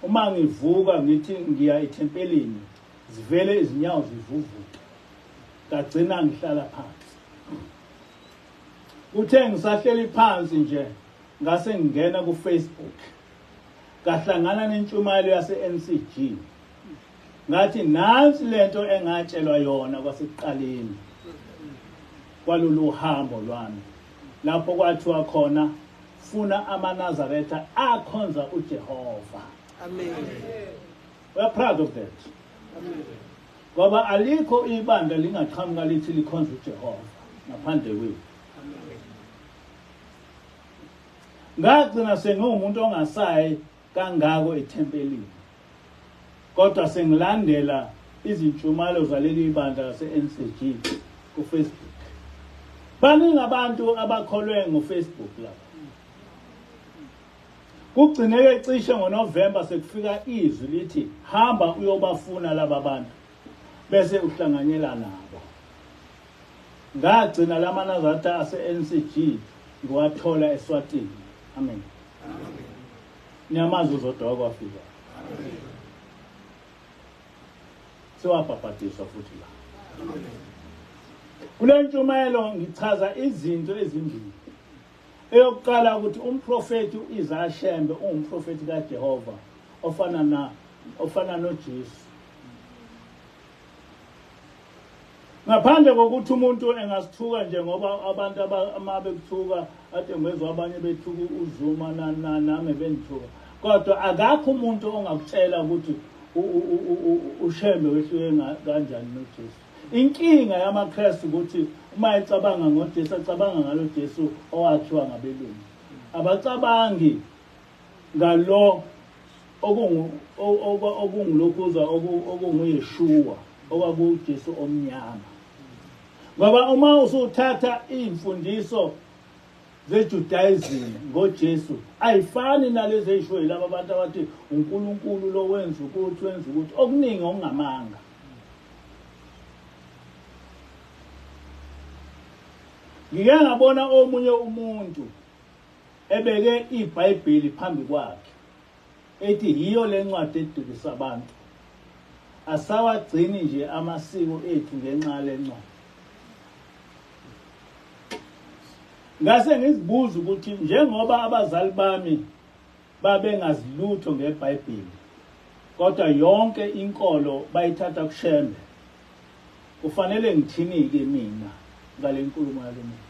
uma ngivuka ngithi ngiya ethempelini, zivele izinyawo zivuvuke. Ngagcina ngihlala phansi. Uthe ngisahleli phansi nje ngase ngingena ku-Facebook, ngahlangana nentshumayelo yase-NCG. Ngathi nansi lento engatshelwa yona kwasekuqaleni kwalolu hambo lwami, lapho kwathiwa khona funa amaNazaretha akhonza uJehova. Amen. We are proud of that. Amen. Ngoba alikho ibandla lingaqhamuka lithi likhonza uJehova ngaphandle kwethu. Ngagcina sengiwumuntu ongasayi kangako ethempelini, kodwa sengilandela izintshumayelo zaleli bandla lase-NCG ku-Facebook. Baningi abantu abakholwe ngo-Facebook lapha. Kugcineke cishe ngoNovemba sekufika izwi lithi hamba uyobafuna laba bantu bese uhlanganyela nabo. Ngagcina lamaNazaretha ase-NCG ngiwathola eSwatini. Amen. Niyamazi uZodwa kwafika. Sewabhabhadiswa futhi la. Kule ntshumayelo ngichaza izinto ezimbili. Eyokuqala ukuthi umprofeti uIsaiah Shembe ungumprofeti kaJehova ofana noJesu. Ngaphandle kokuthi umuntu engasithuka nje, ngoba abantu abekuthuka ade ngezwa abanye bethuka uZuma nami bengithuka, kodwa akakho umuntu ongakutshela ukuthi uShembe wehluke kanjani noJesu. Inkinga yamaKristu ukuthi uma ecabanga ngoJesu acabanga ngalo Jesu owakhiwa ngabelungu, abacabangi ngalo okungulokhuza okunguYeshua okwakuJesu omnyama. Ngoba uma usuthatha imfundiso zeJudaism ngoJesu ayifani nalezi ezisho yilabo abantu abathi uNkulunkulu lo wenza ukuthi wenza ukuthi, okuningi okungamanga. Ngike ngabona omunye umuntu ebeke iBhayibheli phambi kwakhe ethi yiyo lencwadi edukisa abantu. Asawagcini nje amasiko ethu ngenxa lencwadi. Ngase ngizibuza ukuthi njengoba abazali bami babengazilutho ngeBhayibheli, kodwa yonke inkolo bayithatha kuShembe, kufanele ngithini-ke mina ngale nkulumo yalo muntu?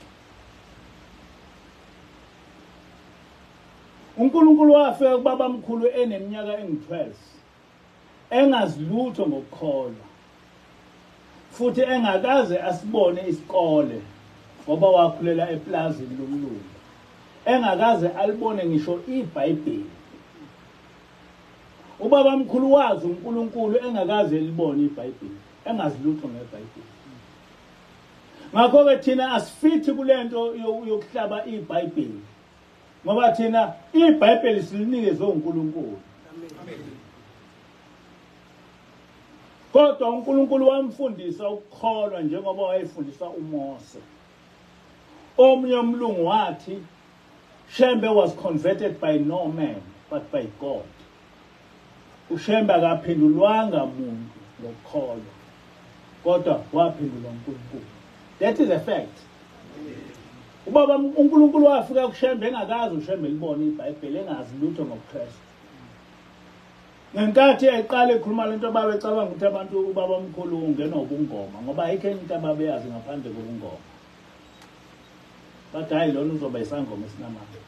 uNkulunkulu wafika kubabamkhulu eneminyaka engu-12, engazilutho ngokukholwa, futhi engakaze asibone isikole ngoba wakhulela eplazini lomlungu, engakaze alibone ngisho iBhayibheli. Ubabamkhulu wazi uNkulunkulu engakaze elibone iBhayibheli, engazilutho ngeBhayibheli. Ngakho-ke thina asifithi kulento yokuhlaba iBhayibheli, ngoba thina iBhayibheli silinikezwe uNkulunkulu. Kodwa uNkulunkulu wamfundisa ukukholwa njengoba wayefundisa uMose. Omunye umlungu wathi Shembe was converted by no man but by God. uShembe akaphendulwanga muntu ngokukholwa, kodwa waphendulwa uNkulunkulu. That is a fact. Ubaba uNkulunkulu wafika kuShembe engakazi uShembe libone iBhayibheli, engazi lutho ngoKristu. Ngenkathi eqala ekhuluma lento babecabanga ukuthi abantu ubaba omkhulu ungenwa ubungoma, ngoba ayikho enye into ababeyazi ngaphandle kobungoma. Bathi hayi lona uzoba isangoma esinamandla.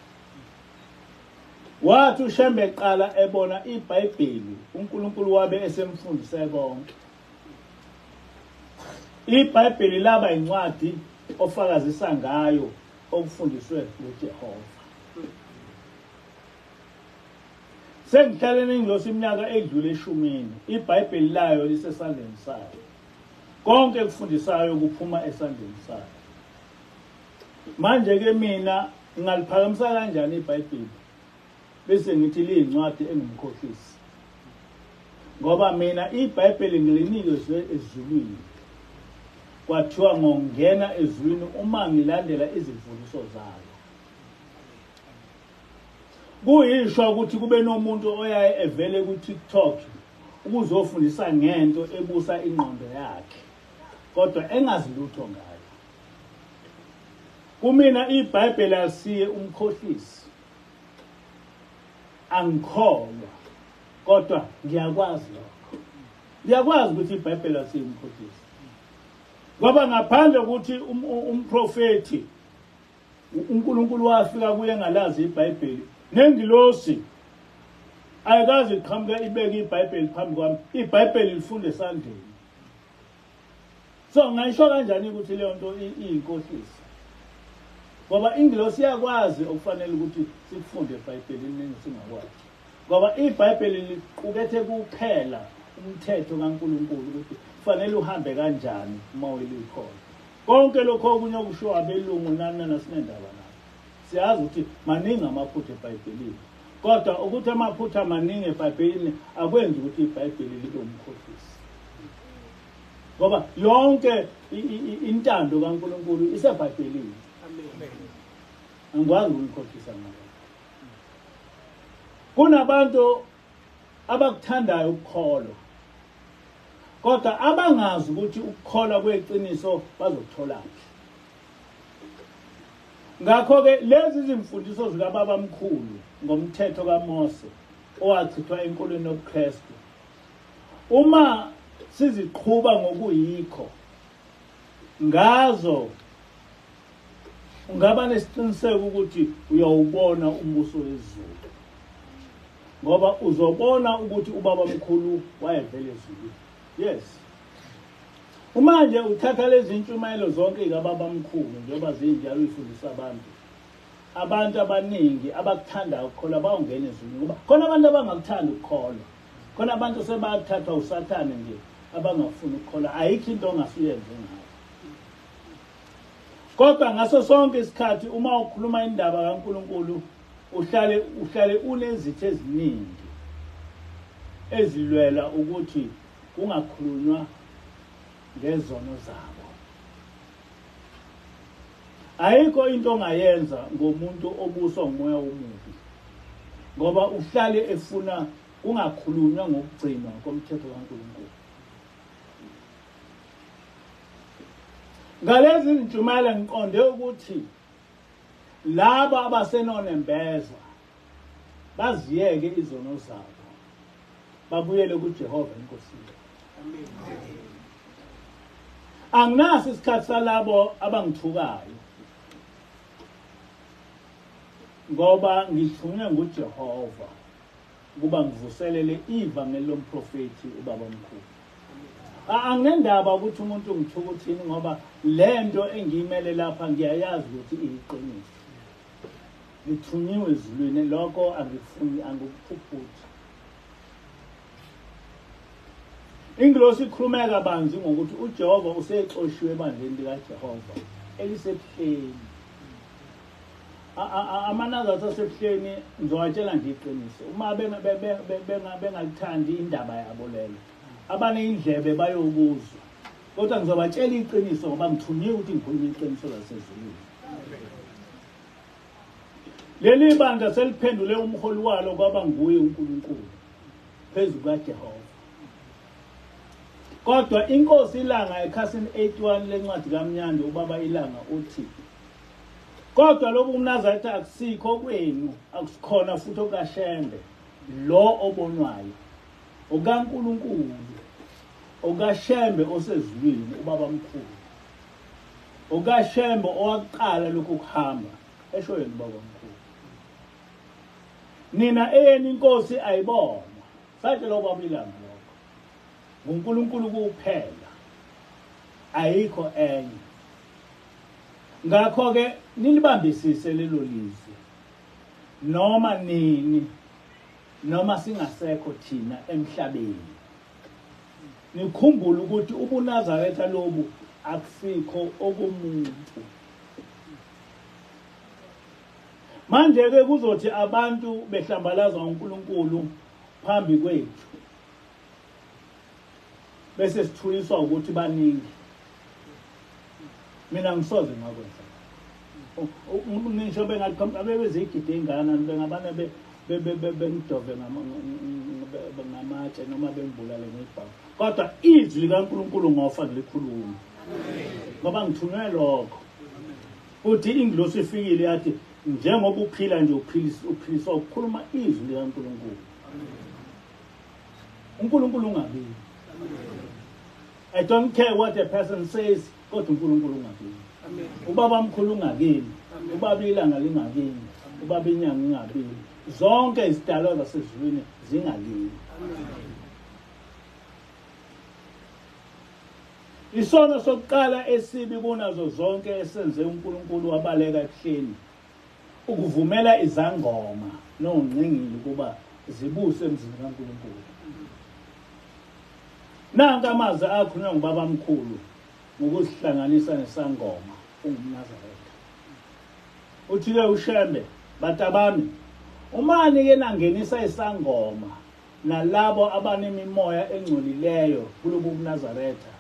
Wathi uShembe eqala ebona iBhayibheli, uNkulunkulu wabe esemfundise konke. iBhayibheli laba incwadi ofakazisa ngayo okufundiswe nguJehova. Sengihlale nengilosi iminyaka edlule eshumini, iBhayibheli layo lisesandleni sayo. Konke ekufundisayo kuphuma esandleni sayo. Manje ke mina ngingaliphakamisa kanjani iBhayibheli bese ngithi liyincwadi engumkhohlisi? Ngoba mina iBhayibheli ngilinikezwe ezulwini. Kwathiwa ngongena ezulwini uma ngilandela izimfundiso zalo. Kuyishwa ukuthi kube nomuntu oyaye evele ku-TikTok ukuzofundisa ngento ebusa ingqondo yakhe. kodwa engazi lutho ngayo. Kumina iBhayibheli alisiye umkhohlisi. Angikholwa, kodwa ngiyakwazi lokho. Ngiyakwazi ukuthi iBhayibheli alisiye umkhohlisi. Ngoba ngaphandle ukuthi umprofethi uNkulunkulu wafika kuye engalazi iBhayibheli, nengilosi ayikaze iqhamuka ibeke iBhayibheli phambi kwami, iBhayibheli lifunde esandleni. So ngayisho kanjani ukuthi leyo nto iyinkohliso? Ngoba ingilosi iyakwazi okufanele ukuthi sikufunde eBhayibhelini singakwazi. Ngoba iBhayibheli liqukethe kuphela umthetho kaNkulunkulu ukuthi kufanele uhambe kanjani uma uyikhona. Konke lokho okunye okushiwo abelungu nani nasinendaba nabo. Siyazi ukuthi maningi amaphutha eBhayibhelini. Kodwa ukuthi amaphutha amaningi eBhayibhelini akwenzi ukuthi iBhayibheli libe umkhohlisi. Ngoba yonke intando kaNkulunkulu iseBhayibhelini. Amen. Angikwazi ukunikhohlisa ngalokho. Kunabantu abakuthandayo ukukholwa, kodwa abangazi ukuthi ukukholwa kweqiniso bazokutholaphi. Ngakho-ke lezi zimfundiso zikababamkhulu ngomthetho kaMose owachithwa enkolweni yobuKristu, uma siziqhuba ngokuyikho ngazo, ungaba nesiqiniseko ukuthi uyawubona umbuso wezulu, ngoba uzobona ukuthi ubaba mkhulu wayevele ezulwini. Yes. Uma nje uthatha lezi ntshumayelo zonke zikababa mkhulu njengoba zinjalo uyifundisa abantu, abantu abaningi abakuthandayo ukukholwa bawungena ezulwini, ngoba khona abantu abangakuthandi ukukholwa, khona abantu sebathathwa uSathane nje abangafuni ukukholwa, ayikho into ongasuyenze ngayo. Kodwa ngaso sonke isikhathi uma ukhuluma indaba kaNkulunkulu uhlale unezitha eziningi ezilwela ukuthi kungakhulunywa ngezono zabo. Ayikho into ongayenza ngomuntu obuswa ngumoya omubi, ngoba uhlale efuna kungakhulunywa ngokugcinwa komthetho kaNkulunkulu. Ngalezi zintshumayelo ngiqonde ukuthi laba abasenonembeza baziyeke izono zabo, babuyele kuJehova iNkosi. Amen. Anginaso isikhathi salabo abangithukayo, ngoba ngithunywe nguJehova ukuba ngivuselele ivangeli lomprofethi ubaba omkhulu. Anginendaba ukuthi umuntu ngithuka uthini, ngoba lento engiyimele lapha ngiyayazi ukuthi iyiqiniso. Ngithunyiwe ezulwini, lokho angikufuni, angikuphuphuthi. Ingilosi ikhulume kabanzi ngokuthi uJehova usexoshiwe ebandleni likaJehova elisebuhleni. AmaNazaretha asebuhleni ngizowatshela nje iqiniso, uma bengalithandi indaba yabo leyo, abaneyindlebe bayokuzwa, kodwa ngizobatshela iqiniso ngoba ngithunyiwe ukuthi ngikhulume iqiniso lasezulwini. Leli bandla seliphendule umholi walo kwaba nguye uNkulunkulu phezu kukaJehova. Kodwa inkosi iLanga ekhasini 81 lencwadi kaMnyando ubaba iLanga uthi, kodwa lokhu umNazaretha akusikho kwenu, akusikhona futhi okaShembe lo obonwayo, okaNkulunkulu, okaShembe osezulwini ubaba mkhulu, okaShembe owaqala lokhu kuhamba, esho yena ubaba mkhulu. Nina eyenu inkosi ayibonwa, satshela ubaba iLanga lokho, nguNkulunkulu kuphela, ayikho enye. Ngakho-ke nilibambisise lelo lizwi noma nini, noma singasekho thina emhlabeni. Nikhumbule ukuthi ubuNazaretha lobu akusikho okomuntu. Manje-ke kuzothi abantu behlambalaza uNkulunkulu phambi kwethu, bese sithuliswa ukuthi baningi. Mina ngisoze ngakwenza. Ngisho bengaqhamuka bebezigidi ey'ngakanani, bengabane bengidove ngamatshe noma bengibulale ngebhamu, kodwa izwi likaNkulunkulu ngofa ngilikhuluma. Ngoba ngithunywe lokho. Futhi ingilosi ifikile yathi njengoba uphila nje uphiliswa ukukhuluma izwi likaNkulunkulu. uNkulunkulu ungakini. I don't care what a person says, kodwa uNkulunkulu ungakini. Ubaba mkhulu ungakini, ubaba ilanga lingakini, ubaba inyanga ingakini. Zonke izidalwa zasezulwini zingakini. Isono sokuqala esibi kunazo zonke esenze uNkulunkulu wabaleka ebuhleni ukuvumela izangoma nongqingili ukuba zibuse emzini kaNkulunkulu. Nanka amazwi akhulunywa ngubabamkhulu ngokuzihlanganisa nesangoma ungumNazaretha. Uthi-ke uShembe, batabami, uma nike nangenisa isangoma nalabo abanemimoya engcolileyo kulobu buNazaretha,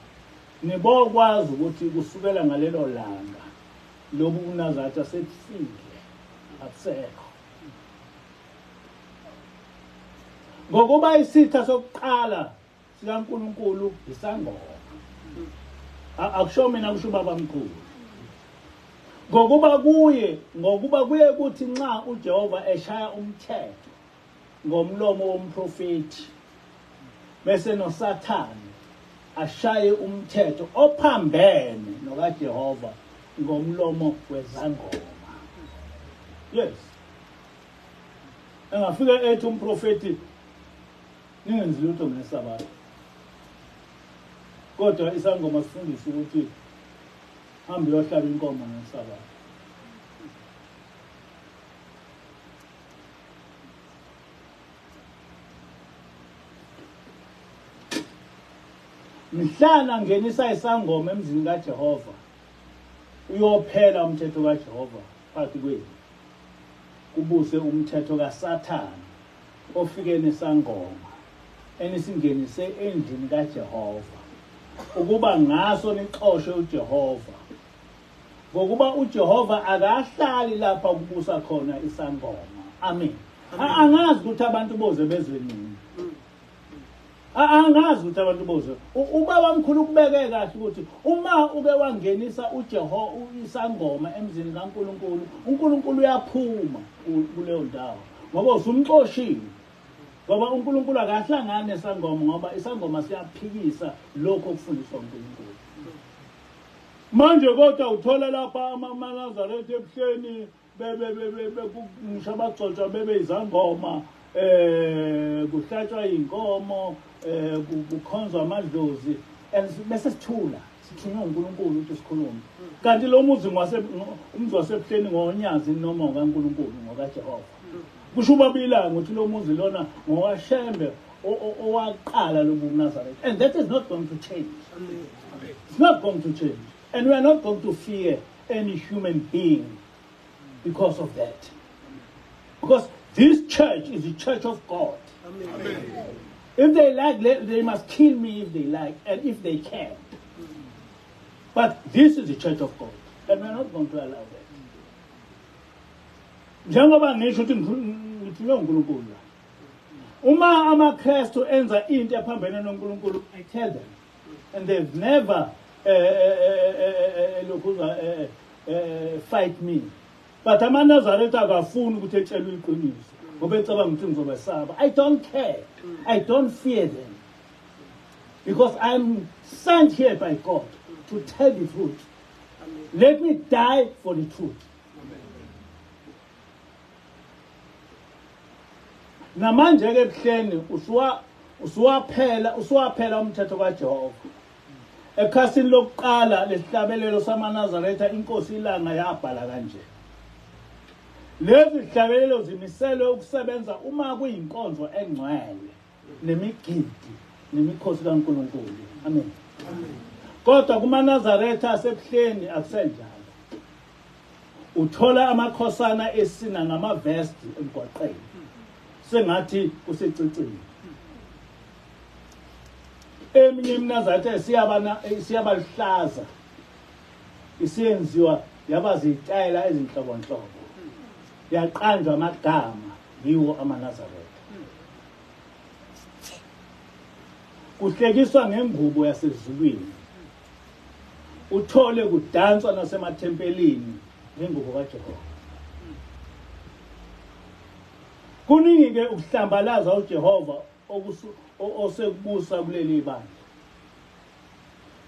nibokwazi ukuthi kusukela ngalelo langa lobu buNazaretha sebufile, abusekho. Ngokuba isitha sokuqala sikaNkulunkulu isangoma. Akusho mina, kusho ubabamkhulu. Ngokuba kuye kuthi nxa uJehova eshaya umthetho ngomlomo womprofethi bese noSathane ashaye umthetho ophambene nokaJehova ngomlomo wezangoma. Yes. Engafika ethi umprofethi ningenzi lutho ngeSabatha. Kodwa isangoma sifundisa ukuthi hambe uyohlaba inkomo ngeSabatha. Mhlana ngenisa isangoma emzini kaJehova, uyophela umthetho kaJehova phakathi kwenu, kubuse umthetho kaSathane ofike nesangoma enisingenise endlini kaJehova, ukuba ngaso nixoshe uJehova. Ngokuba uJehova akahlali lapha ukubusa khona isangoma. Amen. Angazi ukuthi abantu boze bezwe nini. Angazi ukuthi abantu boze. Ubaba mkhulu kubeke kahle ukuthi uma uke wangenisa uJehova isangoma emzini kaNkulunkulu, uNkulunkulu uyaphuma kuleyo ndawo ngoba usumxoshile. Ngoba uNkulunkulu akahlangani nesangoma, ngoba isangoma siyaphikisa lokho okufundiswa uNkulunkulu. Manje kodwa uthola lapha amaNazaretha ebuhleni ngisho abagcotshwa bebe izangoma, kuhlatshwa inkomo, kukhonzwa amadlozi, and bese sithula sithunywe uNkulunkulu ukuthi sikhulume. Kanti lo muzi umzi wasebuhleni ngoNyazi noma ngokaNkulunkulu, ngokaJehova. Kusho uBabilanga ukuthi lo muzi lona ngokaShembe owaqala lobu Nazareth, and that is not going to change. It's not going to change, and we are not going to fear any human being because of that, because this church is the church of God. Amen. If they like, they must kill me if they like, and if they can. But this is the church of God, and we are not going to allow that. Njengoba ngisho ukuthi ngithunywe uNkulunkulu la. Uma amaKristu enza into ephambene noNkulunkulu, I tell them, and they've never fight me. But amaNazaretha akafuni ukuthi etshelwe iqiniso ngoba ecabanga ukuthi ngizobesaba. I don't care. I don't fear them, because I'm sent here by God to tell the truth. Let me die for the truth. Namanje ke ebuhleni usuwaphela umthetho kaJehova. Ekhasini lokuqala lesihlabelelo samaNazaretha inkosi iLanga yabhala kanje: lezi zihlabelelo zimiselwe ukusebenza uma kuyinkonzo engcwele nemigidi nemikhosi kaNkulunkulu. Amen. Kodwa kumaNazaretha asebuhleni akusenjalo. Uthola amakhosana esina ngamavesti emgwaqeni sengathi kusecicini. Eminye iMnazaretha isiyabaluhlaza, isiyenziwa yaba zitayela ezinhlobonhlobo, yaqanjwa amagama yiwo amaNazaretha. Kuhlekiswa ngengubo yasezulwini, Uthole kudanswa nasemathempelini ngengubo kaJehova. Kuningi ke ukuhlambalaza uJehova osekubusa kuleli bandla.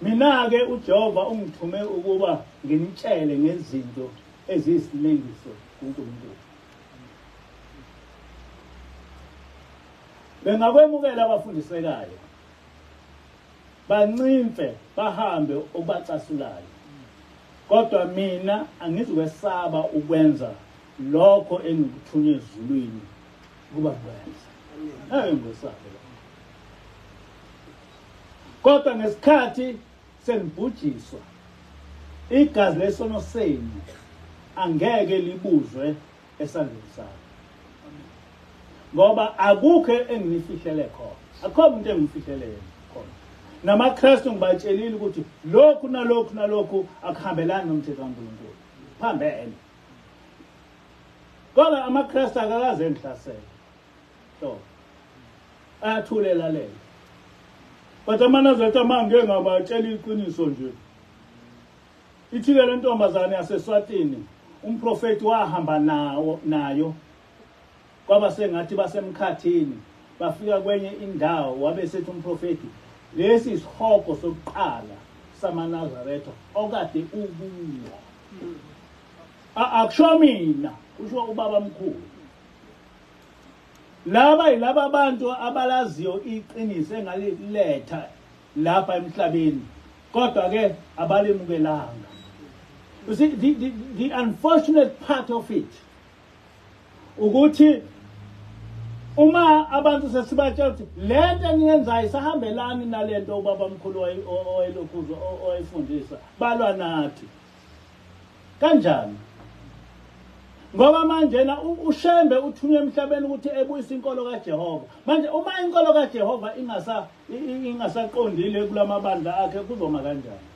Mina ke uJehova ungithume ukuba nginitshele ngezinto eziyisinengiso kuNkulunkulu. Bengakwemukela abafundisekayo, bancimfe bahambe okubacasulayo, kodwa mina angizukwesaba ukwenza lokho engikuthunywe ezulwini ukuba ngikwenze. Ngeke ngikwesabe lokho. Kodwa ngesikhathi senibhujiswa, igazi lesono senu angeke libuzwe esandleni sami, ngoba akukho enginifihlele khona, akukho umuntu engimfihlele khona. NamaKristu ngibatshelile ukuthi lokhu nalokhu nalokhu akuhambelani nomthetho kaNkulunkulu, phambene. Kodwa amaKristu akakaze engihlasele, so ayathule lalela. Kodwa amaNazaretha mangeke ngabatshela iqiniso nje. Ithile le ntombazane yaseSwatini, umprofeti wahamba nayo, kwaba sengathi basemkhathini, bafika kwenye indawo, wabe sethi umprofeti, lesi isihogo sokuqala samaNazaretha okade ukuwo. Akusho mina, kusho ubaba mkhulu. Laba yilaba abantu abalaziyo iqiniso engaliletha lapha emhlabeni, kodwa ke abalimukelanga. You see, the unfortunate part of it ukuthi uma abantu sesibatshela ukuthi lento eniyenzayo isahambelani nalento ubaba mkhulu owayelokhu owayifundisa, balwa nathi kanjani? Ngoba manje na uShembe uthunywe emhlabeni ukuthi ebuyise inkolo kaJehova. Manje uma inkolo kaJehova ingasaqondile kulamabandla akhe, kuzoma kanjani?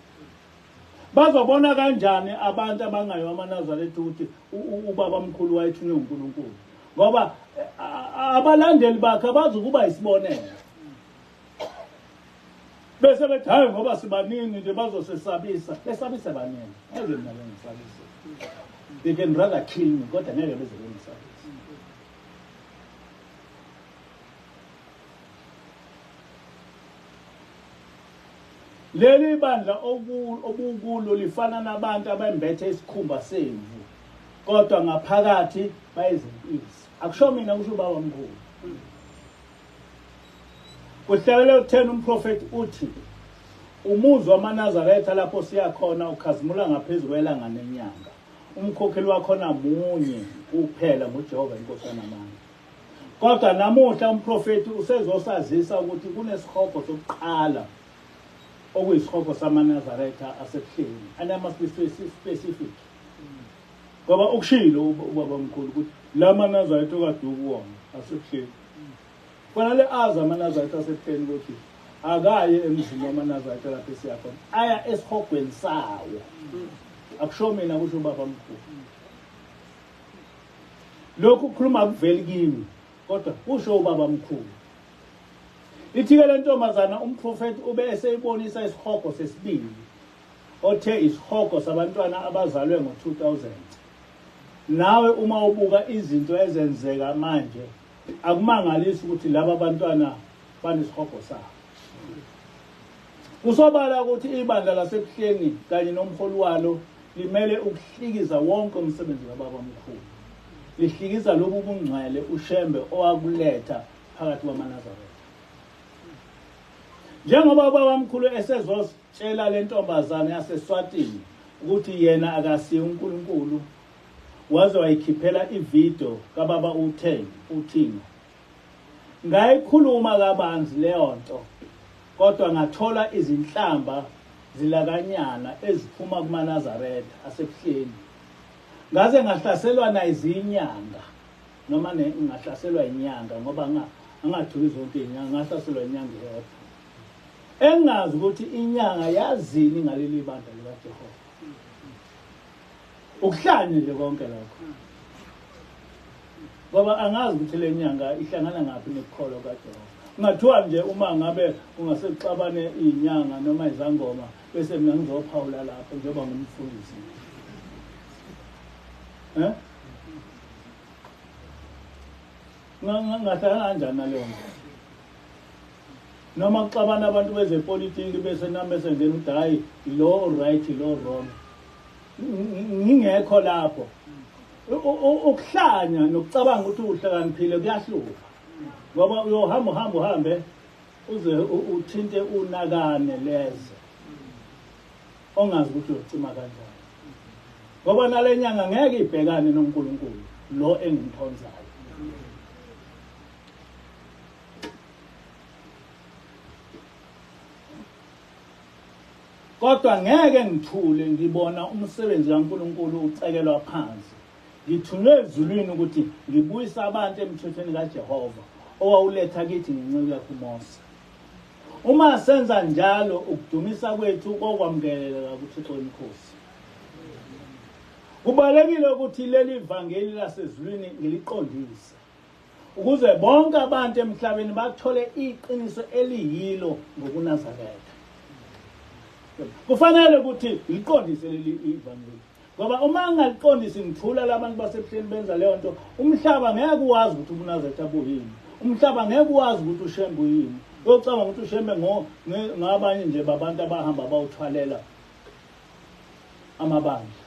Bazobona kanjani abantu abangayo amaNazaretha ukuthi ubaba mkhulu wayethunywe uNkulunkulu? Ngoba abalandeli bakhe abazukuba isibonelo. Bese bethi hayi ngoba sibaningi nje bazosesabisa. Besabise baningi. Ngeke mina bengisabise. They can rather kill me, kodwa ngeke beze bengisabise. Leli bandla obukulo lifana nabantu abembethe isikhumba semvu, kodwa ngaphakathi bayizimpisi. Akusho mina, kusho ubaba mkhulu. Kuhlelele utheni umprofeti uthi umuzi wamaNazaretha lapho siya khona ukhazimula ngaphezu kwelanga nenyanga. Umkhokheli wakhona munye kuphela, nguJehova iNkosi yanamandla. Kodwa namuhla umprofeti usezosazisa ukuthi kunesihogo sokuqala okuyisihogo samaNazaretha asebuhleni. And I must be specific. Ngoba ukushilo ubaba mkhulu ukuthi la maNazaretha okade ukuwona asebuhleni. Kufanele azi amaNazaretha asebuhleni ukuthi akaye emzini wamaNazaretha lapho esiya khona, aya esihogweni sawo. Akusho mina, kusho ubaba mkhulu. Lokhu kukhuluma akuveli kimi, kodwa kusho ubaba mkhulu. Ithi-ke le ntombazana umprofethi ube eseyibonisa isihogo sesibili, othe isihogo sabantwana abazalwe ngo-2000. Nawe uma ubuka izinto ezenzeka manje, akumangalisi ukuthi laba bantwana banesihogo sabo. Kusobala ukuthi ibandla lasebuhleni kanye nomholi walo limele ukuhlikiza wonke umsebenzi kababa mkhulu. Lihlikiza lobu bungcwele uShembe owakuletha phakathi kwamaNazaretha. Njengoba ubaba mkhulu esezositshela le ntombazane yaseSwatini ukuthi yena akasiye uNkulunkulu, waze wayikhiphela ividiyo kababa uThingo. Ngayikhuluma kabanzi leyo nto, kodwa ngathola izinhlamba zilakanyana eziphuma kumaNazaretha asebuhleni. Ngaze ngahlaselwa nayizinyanga, noma ngahlaselwa inyanga ngoba angathuki zonke inyanga, ngahlaselwa inyanga eyodwa. Engazi ukuthi inyanga yazini ngaleli bandla likaJehova. Ukuhlanye nje konke lokho. Ngoba angazi ukuthi le nyanga ihlangana ngaphi nokukholwa kaJehova. Kungathiwa nje uma ngabe kungasekuxabane izinyanga noma izangoma, Bese mina ngizophawula lapho njengoba ngumfundisi. Eh? Ngahlala kanjani naleyo nto? Noma kuxabana abantu bezepolitiki bese nami bese ngena ukuthi hhayi lo right lo wrong. Ngingekho lapho. Ukuhlanya nokucabanga ukuthi uhlakaniphile kuyahlupha. Ngoba uyohamba uhambe uhambe uze uthinte unakane leze ongazi ukuthi uyocima kanjani. Ngoba nale nyanga ngeke ibhekane noNkulunkulu lo engimkhonzayo. Kodwa ngeke ngithule ngibona umsebenzi kaNkulunkulu ucekelwa phansi. Ngithunywe ezulwini ukuthi ngibuyise abantu emthethweni kaJehova owawuletha kithi ngenceku yakho uMose. Uma senza njalo ukudumisa kwethu kokwamukeleka kuThixo wemikhosi. Kubalekile ukuthi leli vangeli lasezulwini ngiliqondise ukuze bonke abantu emhlabeni bathole iqiniso eliyilo ngokuNazaretha. Kufanele ukuthi liqondise leli ivangeli. Ngoba uma ngingaliqondisi ngithula labantu basebuhleni benza leyo nto, umhlaba ngeke uwazi ukuthi ubuNazaretha buyini. Umhlaba ngeke uwazi ukuthi uShembe uyini. Uyocabanga ukuthi uShembe ngabanye nje babantu abahamba bawuthwalela amabandla.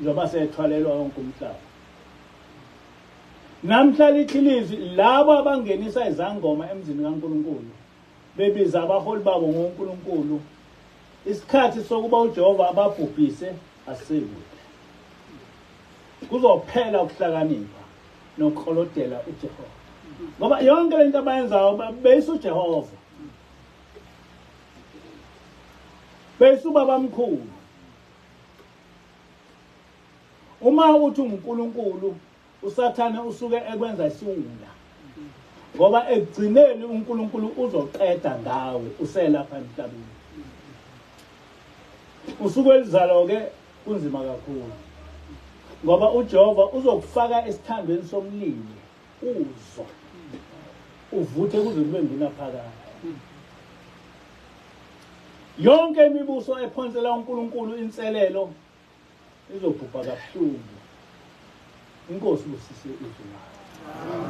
Njengoba sethwalelwa wonke umhlaba. Namhla lithi ilizwi labo abangenisa izangoma emzini kaNkulunkulu bebiza abaholi babo ngoNkulunkulu isikhathi sokuba uJehova ababhubhise asikude. Kuzophela ukuhlakanipha nokuklolodela uJehova. Ngoba yonke lento abayenzayo beyisa uJehova. Beyisa ubabamkhulu. Uma uthi unguNkulunkulu uSathane usuke ekwenza isiwula. Ngoba ekugcineni uNkulunkulu uzoqeda ngawe uselapha emhlabeni. Usuku elizalo ke kunzima kakhulu. Ngoba uJehova uzokufaka esithandweni somlilo uzwa uvuthe kuze kube ngunaphakade. Yonke imibuso ephonsela uNkulunkulu inselelo izobhubha kabuhlungu. Inkosi busise izwi layo.